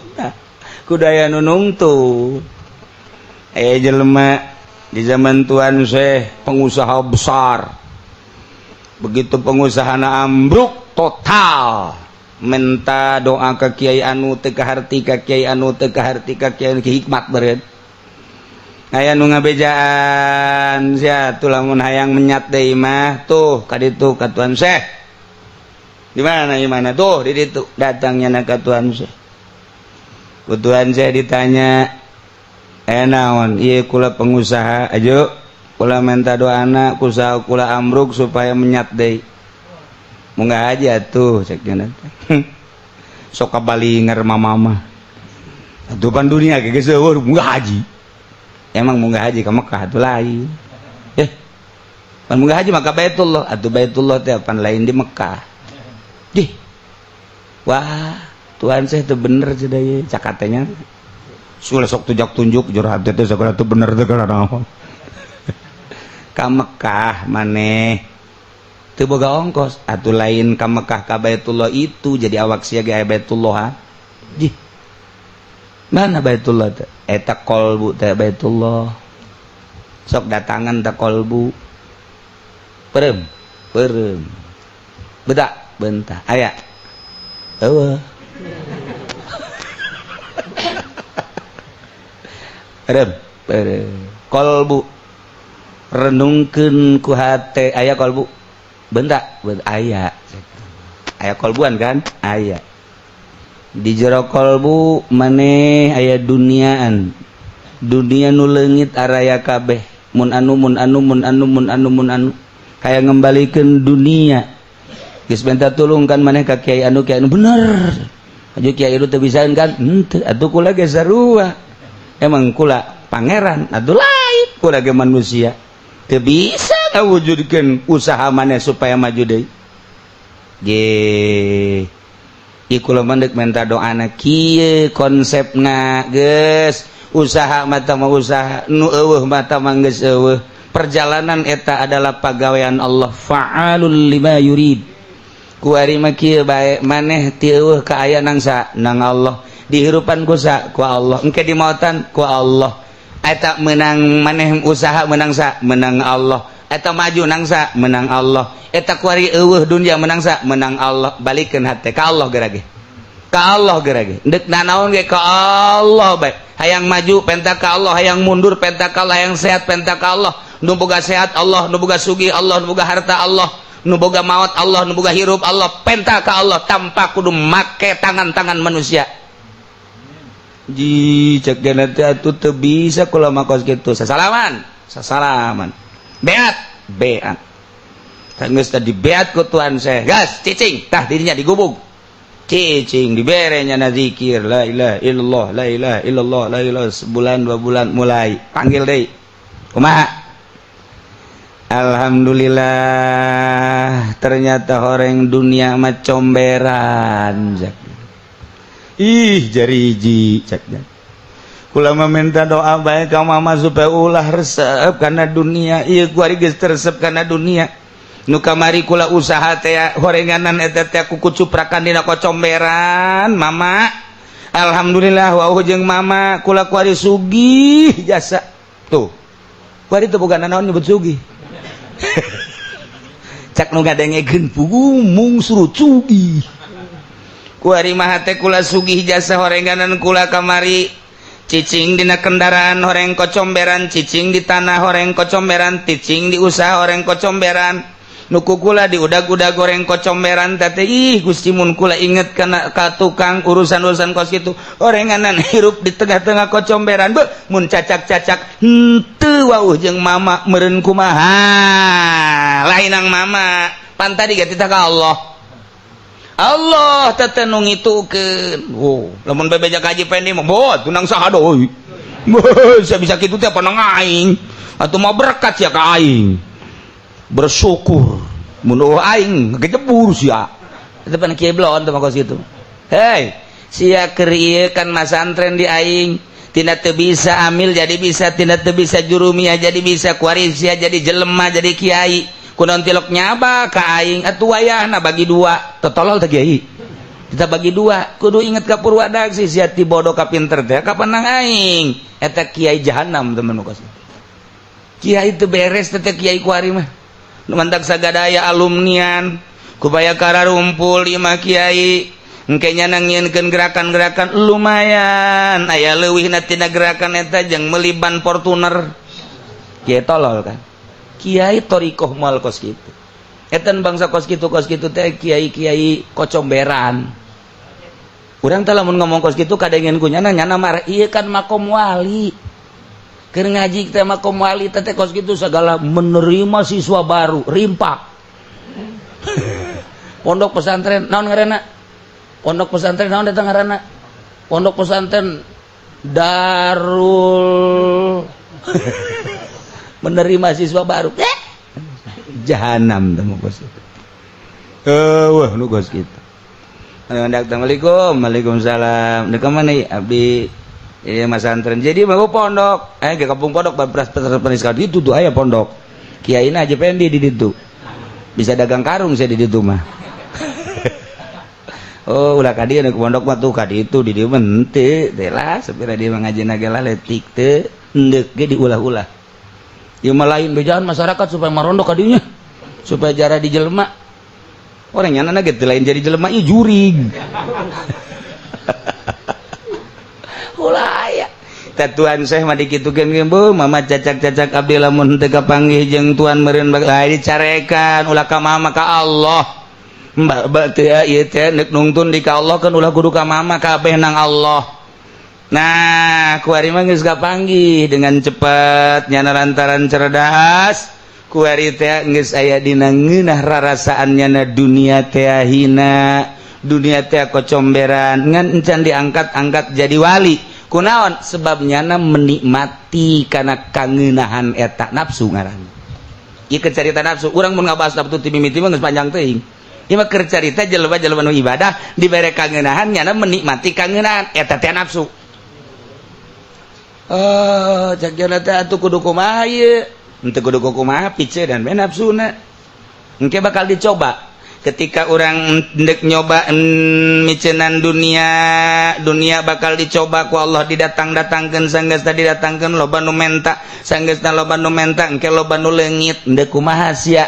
kudaya nu nungtun. Eh, jelema di zaman Tuan Syekh pengusaha besar, begitu pengusaha ambruk total, minta doa ke kiai anu teu kaharti, ka kiai anu teu kaharti, ka kiai hikmat beureut aya nu ngabejaan, sia tuh lamun hayang menyat deui mah tuh ka ditu ka Tuan Syekh. Di mana, di mana tuh? Di ditu. Datangnya na ka Tuan Syekh, ku Tuan Syekh ditanya, eh, naon ieu? Kula pengusaha aja, kula minta doa anak usaha kula ambruk supaya menyat deui. Munggah aja tuh, cek sok kabalingar mama mah atuh pan dunia geus eueuh. Munggah haji, emang munggah haji ke Mekah tuh lain? Eh, pan munggah haji maka Baitullah atuh. Baitullah teh pan lain di Mekah. Dih. Wah, Tuhan saya itu bener cenah cak katanya. Sulah sok tunjuk tunjuk jero hati teh segala teu bener teh kana naon. Ka Mekah maneh teu boga ongkos atuh, lain ka Mekah ka Baitullah itu, jadi awak sia ge aya Baitullah. Jih. Mana Baitullah teh? Eta kolbu teh Baitullah. Sok datangan teh kolbu. Perem, perem. Bedak, bentah. Aya. Eueuh. Perem, perem. Kolbu. Renungkeun ku hate, aya kolbu. Bentak, aya. Aya kolbuan kan? Aya. Di jero kolbu maneh aya duniaan. Dunia nu leungit araya kabeh. Mun anu mun anu mun anu mun anu mun anu kayak ngembalikan dunia. Geus minta tulung kan maneh ka kiai anu, kiai anu bener. Aju kiai itu teu bisaan kan? Henteu, atuh kula ge sarua. Emang kula pangeran atuh lain, kula ge manusia. Teu bisa ngawujudkeun usaha maneh supaya maju deui. Ge ieu kula mah deuk minta doana kieu konsepna geus usaha mata mah usaha nu eueuh mata mah geus eueuh. Perjalanan eta adalah pagawean Allah, fa'alul lima yurid. Kuari mah kieu bae, maneh ti eueuh ka aya nang sa nang Allah, dihirupan ku sa ku Allah, engke dimautan ku Allah. Eta menang maneh usaha menang sa menang Allah, eta maju nang sa menang Allah, eta kuari eueuh dunia menang sa menang Allah. Balikeun hate ka Allah gerage, ka Allah gerage, deuk nanaon ge ka Allah bae. Hayang maju penta ka Allah, hayang mundur penta ka Allah, hayang sehat penta ka Allah. Nu boga sehat Allah, nu boga sugih Allah, nu boga harta Allah, nu boga maot Allah, nu boga hirup Allah, penta ka Allah tanpa kudu make tangan-tangan manusia. Ji cek gana teh atuh teu bisa kula mah kos kitu. Sasalaman, sasalaman. Beat, beat. Geus tadi beat ku Tuhan saya. Gas, cicing, tah dirinya digubug. Cicing dibere nya zikir la ilaha illallah, la ilaha illallah, la ilaha. Sebulan 2 bulan mulai panggil deui. Kumaha? Alhamdulillah, ternyata horeng dunia mah comberan. Ih jariji cek. Kula mah minta doa bae ka mama supaya ulah resep karena dunia. Ieu kuari geus teresep karena dunia. Nu kamari kula usaha teh horenganan eta teh ku kucuprakan dina kocomberan mama. Alhamdulillah wau jeung mama kula kuari sugih jasa. Tuh. Kuari teu boga nanaon nyebut sugih. Cak nu ngadengekeun mung suruh sugih. Kuari mah teh kula sugih jasa horenganan kula kamari. Cicing dina kendaraan horeng kocomberan, cicing di tanah horeng kocomberan, cicing di usaha horeng kocomberan. Nu ku kula di udag-udag goreng kocomberan teh. Ih Gusti, mun kula inget kana ka tukang urusan-urusan kos kitu horenganan hirup di tengah-tengah kocomberan, beuh mun cacak-cacak henteu wauh jeung mama meureun kumaha lain nang mama pan tadi ge titah ka Allah. Allah teh nu ngitukeun. Oh, lamun bebeja ka Haji Pendi mah boh tunang saha deui. Beuh, saya bisa kitu teh panang aing. Atuh mah berkat sia ka aing. Bersyukur mun eueuh aing ngejebur sia. Itu pan kieu blon teh mah kos kitu. Hei, sia keur ieu kan masantren di aing. Tina teu bisa amil jadi bisa, tina teu bisa jurumiyah jadi bisa, kuari sia jadi jelema jadi kiai. Kunaon tilok nyaba ka aing atuh wayahna bagi dua. Totolol teh kiai. Kita bagi dua, kudu inget ka Purwadaksi sia ti bodoh ka pinter teh kapan nang aing. Eta kiai jahanam temen nu kos. Kiai teu beres teh kiai kuari mah. Nu mantak sagadaya alumnian kubaya kararumpul lima kiai engke nya nangieunkeun gerakan-gerakan lumayan aya leuwihna tina gerakan eta jeung meuli ban Fortuner. Kiai tolol kan. Kiai thoriqoh moal kos kitu. Etan bangsa kos kitu teh kiai-kiai kocomberan. Urang teh lamun ngomong kos kitu kadengen ku nyana, nyana marah. Ieu kan makom wali. Keur ngaji teh makom wali teh kos kitu segala menerima siswa baru, rimpak. Pondok pesantren naon ngaranna? Pondok pesantren naon eta ngaranna? Pondok pesantren Darul menerima siswa baru. Jahanam teh kos kitu. Eueuh nu kos kitu. Assalamualaikum. Waalaikumsalam. Dek mana ieu? Abdi ieu masantren. Jadi mau pondok. Eh ke kampung pondok babras penis itu tuh aya pondok. Kiai aja pendi di ditu. Bisa dagang karung saya di ditu mah. Oh, ulah ka dieu pondok mah tuh ka ditu di dieu mah henteu. Teh lah sapira dia ngajina ge lah letik teu endek ge diulah-ulah. Ieu mah lain bejaan masyarakat supaya marondok ka dinya. Supaya jara di jelema. Orang nyana gitu lain jadi jelema ieu jurig. Ulah aya. Tuan Syekh mah dikitukeun ge bu, mama cacak-cacak abdi lamun teu kapanggih jeung tuan meureun bakal dicarekan ulah ka mama ka Allah. Mbak mbak teh ieu teh neuk nungtun di ka Allah kan ulah kudu ka mama kabeh nang Allah. Nah, kuari mah geus kapanggih dengan cepat nyana lantaran cerdas. Kuari teh geus aya dina ngeunah rarasaan nyana dunia teh hina, dunia teh kocomberan ngan encan diangkat-angkat jadi wali. Kunaon sebab nyana menikmati karena kangenahan eta nafsu ngaran. Ieu keur carita nafsu, urang mun ngabahas nafsu ti mimiti mah geus panjang teuing. Ieu mah keur carita jelema-jelema nu ibadah dibere kangenahan nyana menikmati kangenahan eta teh nafsu. Oh, cak jana teh atuh kudu kumaha ieu? Henteu kudu kumaha pice dan bae nafsuna. Engke bakal dicoba. Ketika orang ndek nyoba micenan dunia, dunia bakal dicoba ku Allah didatang-datangkeun sanggeus tadi didatangkeun loba nu menta, sanggeusna loba nu menta engke loba nu leungit ndek kumaha sia.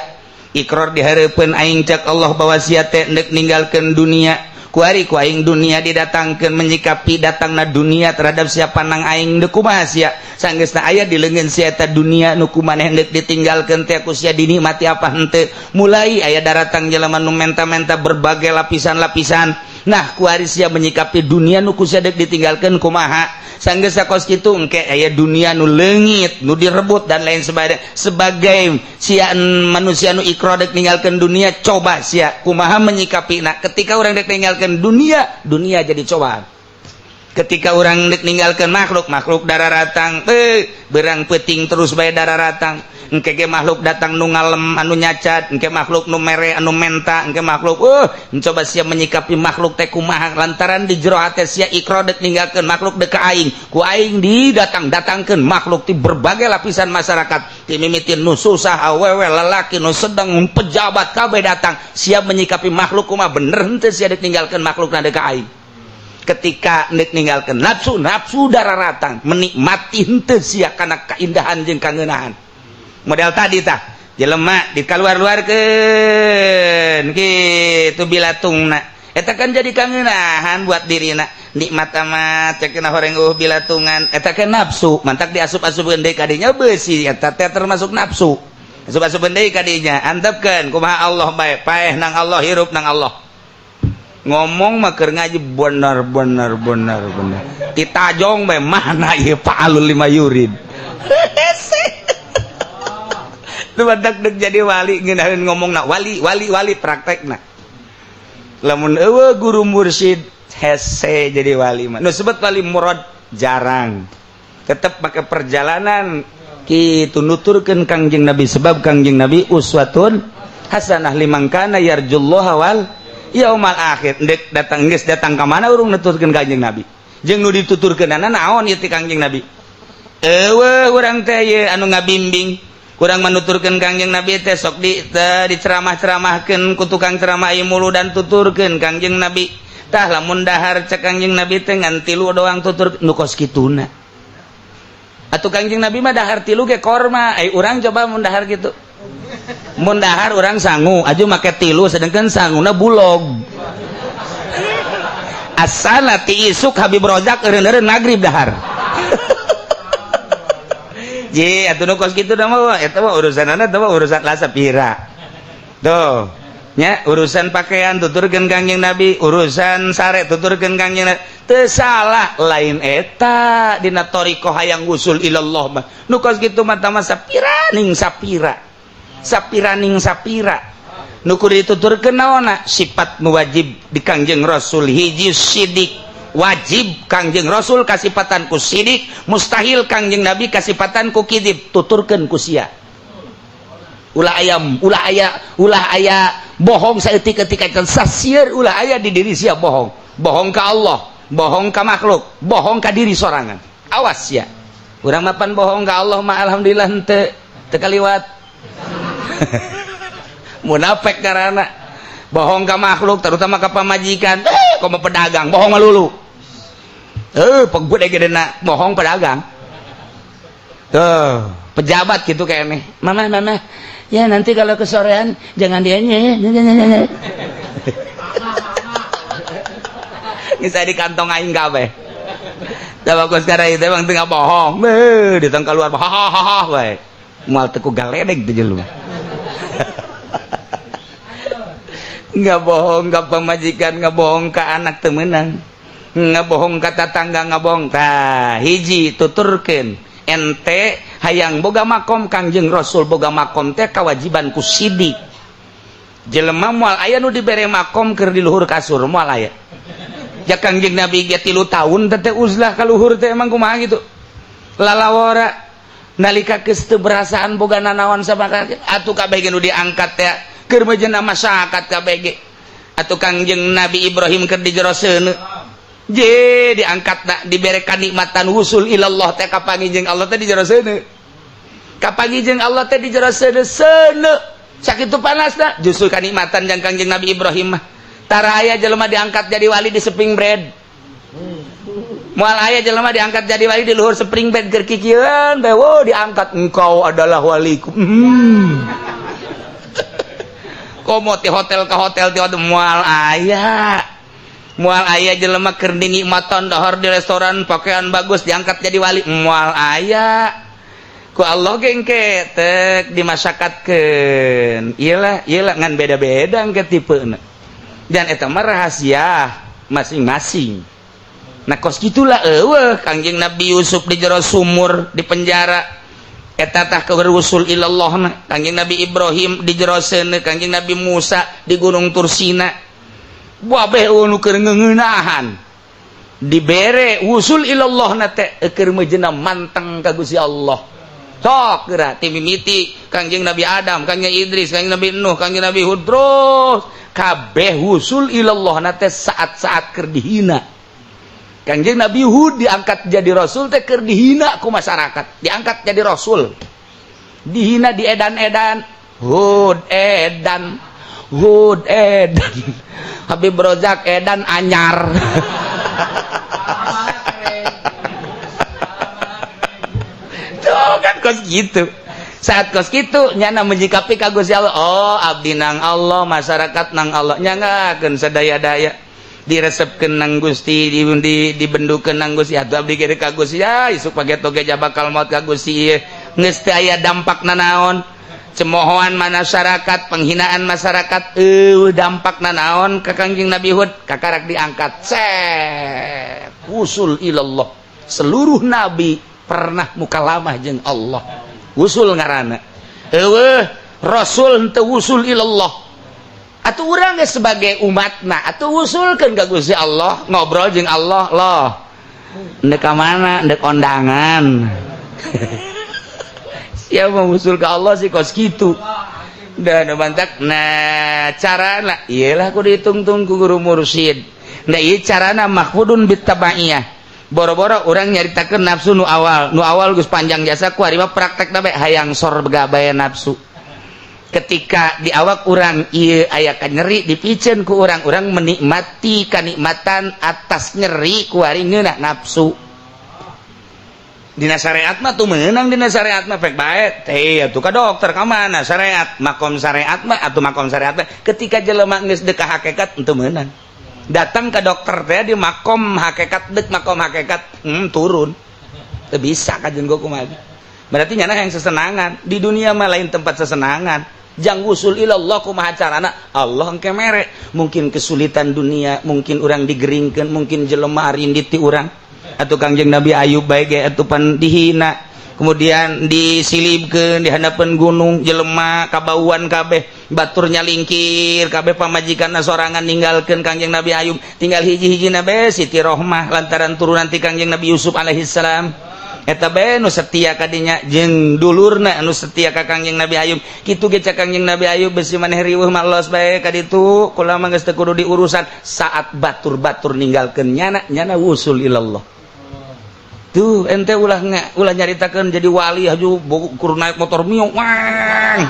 Ikrar dihareupeun aing cak Allah bahwa sia teh ndek ninggalkeun dunia. Kuari ku aing dunia didatangkeun menyikapi datangna dunia terhadap siapa nang aing ndek kumaha sia. Sanggeusna aya di leungeun sia eta dunia nu ku maneh ndek ditinggalkeun teh ku sia dinikmati apa henteu. Mulai aya daratang jelema nu menta-menta berbagai lapisan-lapisan. Nah, kuari sia menyikapi dunia nu ku sia dek ditinggalkeun kumaha. Sanggeusna kos kitu engke aya dunia nu leungit, nu direbut dan lain sebagainya. Sebagai sia manusia nu ikrar dek ninggalkeun dunia, coba sia kumaha menyikapi. Nah, ketika urang dek ninggalkeun dunia, dunia jadi cobaan. Ketika orang dek ninggalkeun makhluk, makhluk dararatang, berang peting terus bae dararatang. Engke ge makhluk datang nu ngalem anu nyacat, engke makhluk nu mere anu menta, engke makhluk coba sia menyikapi makhluk teh kumaha lantaran di jero hate sia ikrar dek ninggalkeun makhluk dek ka aing. Ku aing didatang-datangkeun makhluk ti berbagai lapisan masyarakat, ti mimitin nu susah, awewe, lalaki, nu sedang, pejabat kabeh datang. Siap menyikapi makhluk kumaha bener henteu sia dek ninggalkeun makhluk na dek ka aing. Ketika nek ninggalkeun nafsu, nafsu dararatang menikmati henteu sia kana kaindahan jeung kangeunaan. Model tadi tah jelema dikaluar-luarkeun kitu bilatungna eta kan jadi kangeunaan buat dirina nikmat amat cek kena horeng bilatungan eta kan nafsu mantak diasup-asupkeun deui kadinya beusi eta teh termasuk nafsu asup-asupkeun deui kadinya antepkeun kumaha Allah bae paeh nang Allah hirup nang Allah ngomong mah keur ngaji bener bener bener bener ditajong bae mana ieu fa'alul lima yurid. Lu badak dek jadi wali ngeunaheun ngomongna wali wali wali praktekna. Lamun eueuh guru mursyid hese jadi wali mah. Nu sebut wali murad jarang. Tetep make perjalanan kitu nuturkeun Kangjeng Nabi sebab Kangjeng Nabi uswatun hasanah liman kana yarjullaha wal yaumal akhir. Ndek datang geus datang ka mana urung nuturkeun Kangjeng Nabi. Jeung nu dituturkeunana naon ieu ti Kangjeng Nabi? Eueuh urang teh ieu anu ngabimbing kurang menuturkan Kangjeng Nabi teh sok di diceramah-ceramahkeun ku tukang ceramah ieu mulu dan tuturkeun Kangjeng Nabi. Tah lamun dahar cek Kangjeng Nabi teh ngan tilu doang tutur nu kos kituna. Atuh Kangjeng Nabi mah dahar tilu ge korma, ai urang coba mun dahar kitu. Mun dahar urang sangu aju make tilu sedangkan sanguna bulog. Asana ti isuk Habib Rozak eureun-eureun magrib dahar. Ji, atuh nu kos kitu da mah eta mah urusanana eta mah urusan lah sapira. Tuh, nya urusan pakaian tuturkeun Kangjeng Nabi, urusan sare tuturkeun Kangjeng Nabi. Teu salah lain eta dina thariqah hayang usul ilallah mah. Nu kos kitu mah tah sapira ning sapira. Sapira ning sapira. Nu kudu dituturkeun naonna? Sifat nu wajib di Kangjeng Rasul hiji sidik. Wajib Kangjeng Rasul kasipatan ku sidik, mustahil Kangjeng Nabi kasipatan ku kidib, tuturkeun ku sia. Ulah ayam, ulah aya, ulah aya bohong saeutik-eutik sasieur, ulah aya di diri sia bohong. Bohong ka Allah, bohong ka makhluk, bohong ka diri sorangan. Awas ya. Urang mapan bohong ka Allah mah alhamdulillah henteu teu kaliwat. Munafik karana bohong ka makhluk, terutama ka pamajikan, komo pedagang, bohong melulu. Peggede gedena bohong pedagang. Tuh, pejabat gitu kayaknya. Mama, mama, ya nanti kalau kesorean jangan dianya. Bisa di kantong aing kabeh. Da bagus sekarang itu emang tengah bohong. Beuh, di tengah keluar hahaha bae. Moal teu ku galedeg teh jelema. Nggak bohong ka pamajikan, nggak bohong ka anak teu meunang. Nggak bohong ka tatangga, nggak bohong. Tah, hiji tuturkeun. Ente hayang boga makom Kangjeng Rasul, boga makom teh kewajiban ku sidik. Jelema moal aya nu dibere makom keur di luhur kasur, moal aya. Ja Kangjeng Nabi ge 3 tahun teh uzlah ka luhur teh emang kumaha gitu. Lalawara nalika geus teu berasaan boga nanaon sama atuh kabeh ge nu diangkat teh keur meujeuhna masyarakat kabeh ge. Atuh Kangjeng Nabi Ibrahim keur di jero seuneu je diangkat nak dibere kanikmatan wusul ilallah teh kapanggih jeung Allah teh di jero seuneu. Kapanggih jeung Allah teh di jero seuneu seuneu. Sakitu panasna justru kanikmatan jeung Kangjeng Nabi Ibrahim mah. Tara aya jelema diangkat jadi wali di spring bread. Moal aya jelema diangkat jadi wali di luhur spring bed keur kikieuan bae wo diangkat engkau adalah waliku. Komo ti hotel ka hotel ti moal aya. Moal aya jelema keur dinikmatan dahar di restoran pakaian bagus diangkat jadi wali moal aya. Ku Allah ge engke tek dimasakatkeun. Iyalah, iyalah ngan beda-beda engke tipena. Dan eta mah rahasia masing-masing. Nah kos gitulah eueuh Kangjeng Nabi Yusuf di jero sumur di penjara eta tah keur wusul ilallah na. Kangjeng Nabi Ibrahim di jero seuneu, Kangjeng Nabi Musa di Gunung Tursina. Wabeh nu keur ngeuneunahan dibere wusul ilallah na teh keur meujeuhna manteng ka Gusti Allah. Sok geura ti mimiti Kangjeng Nabi Adam, Kangjeng Idris, Kangjeng Nabi Nuh, Kangjeng Nabi Hud, terus kabeh wusul ilallah na teh saat-saat keur dihina. Kangjeng Nabi Hud diangkat jadi rasul teh keur dihina ku masyarakat, diangkat jadi rasul. Dihina di edan-edan, Hud edan, Hud edan. Habib Rozak edan anyar. Tuh kan kos gitu. Saat kos gitu nyana menyikapi ka Gusti Allah, oh abdi nang Allah, masyarakat nang Allah, nyangakeun sadaya-daya. Diresepkeun nang Gusti, dibendukeun nang Gusti, atuh abdi ge ka Gusti, ya isuk pageto ge bakal maot ka Gusti ieu. Geus teu aya dampak nanaon. Cemohoan masyarakat, penghinaan masyarakat, dampak nanaon ka Kangjeng Nabi Hud, kakarak diangkat. Set, wusul ilallah. Seluruh nabi pernah mukalamah jeung Allah. Wusul ngaranna. Eueuh, rasul henteu wusul ilallah. Atuh urang ge sebagai umatna, atuh wusulkeun ka Gusti Allah, ngobrol jeung Allah loh. Ndek ka mana? Ndek kondangan. Siapa mau wusul ke Allah sih kos kitu. Dan bantak nah carana iyalah kudu ditungtung ku guru mursyid. Nah ieu carana mahfudun bitabaiyah. Boro-boro urang nyaritakeun nafsu nu awal geus panjang jasa ku ari mah praktekna bae hayang sorga bae nafsu. Ketika di awak urang ieu aya ka nyeri dipiceun ku urang, urang menikmati kanikmatan atas nyeri ku ari ngeunah nafsu. Dina syariat mah tuh meunang, dina syariat mah pek bae teh atuh ka dokter ka mana syariat makom syariat mah atuh makom syariat mah ketika jelema geus deuk ka hakikat henteu meunang. Datang ke dokter teh di makom hakikat deuk makom hakikat turun. Teu bisa kajeun gua kumaha. Berarti nyana yang sesenangan di dunia mah lain tempat sesenangan. Jang usul ilallah kumaha carana Allah engke mere. Mungkin kesulitan dunia, mungkin urang digeringkeun, mungkin jelema arindit ti urang. Atau Kangjeng Nabi Ayub bae ge atuh pan dihina, kemudian disilibkeun di handapeun gunung, jelema kabauan kabeh, batur nyalingkir kabeh, pamajikanna sorangan ninggalkeun Kangjeng Nabi Ayub, tinggal hiji-hijina bae Siti Rohmah lantaran turunan ti Kangjeng Nabi Yusuf alaihissalam. Eta bae nu setia kadinya jeung dulurna anu setia ka Kangjeng Nabi Ayub. Kitu ge cek Kangjeng Nabi Ayub, besi maneh riweuh mah los bae ka ditu, kula mah geus teu kudu diurusan. Saat batur-batur ninggalkeun nyana, nyana wusul ilallah. Tuh ente ulah ulah nyaritakeun jadi wali haju kur naik motor Mio wang.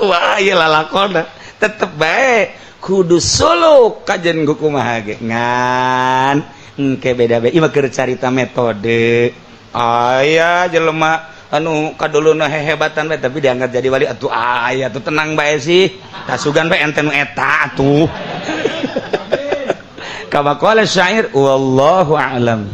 Wah, ieu lalakonna tetep bae kudu suluk kajen kumaha ge ngan engke beda-beda. Ieu mah keur carita metode. Aya jelema anu kaduluna hehebatan bae tapi diangkat jadi wali atuh aya tuh tenang bae sih. Kasugan bae ente nu eta atuh. Kama qala syair, wallahu a'lam.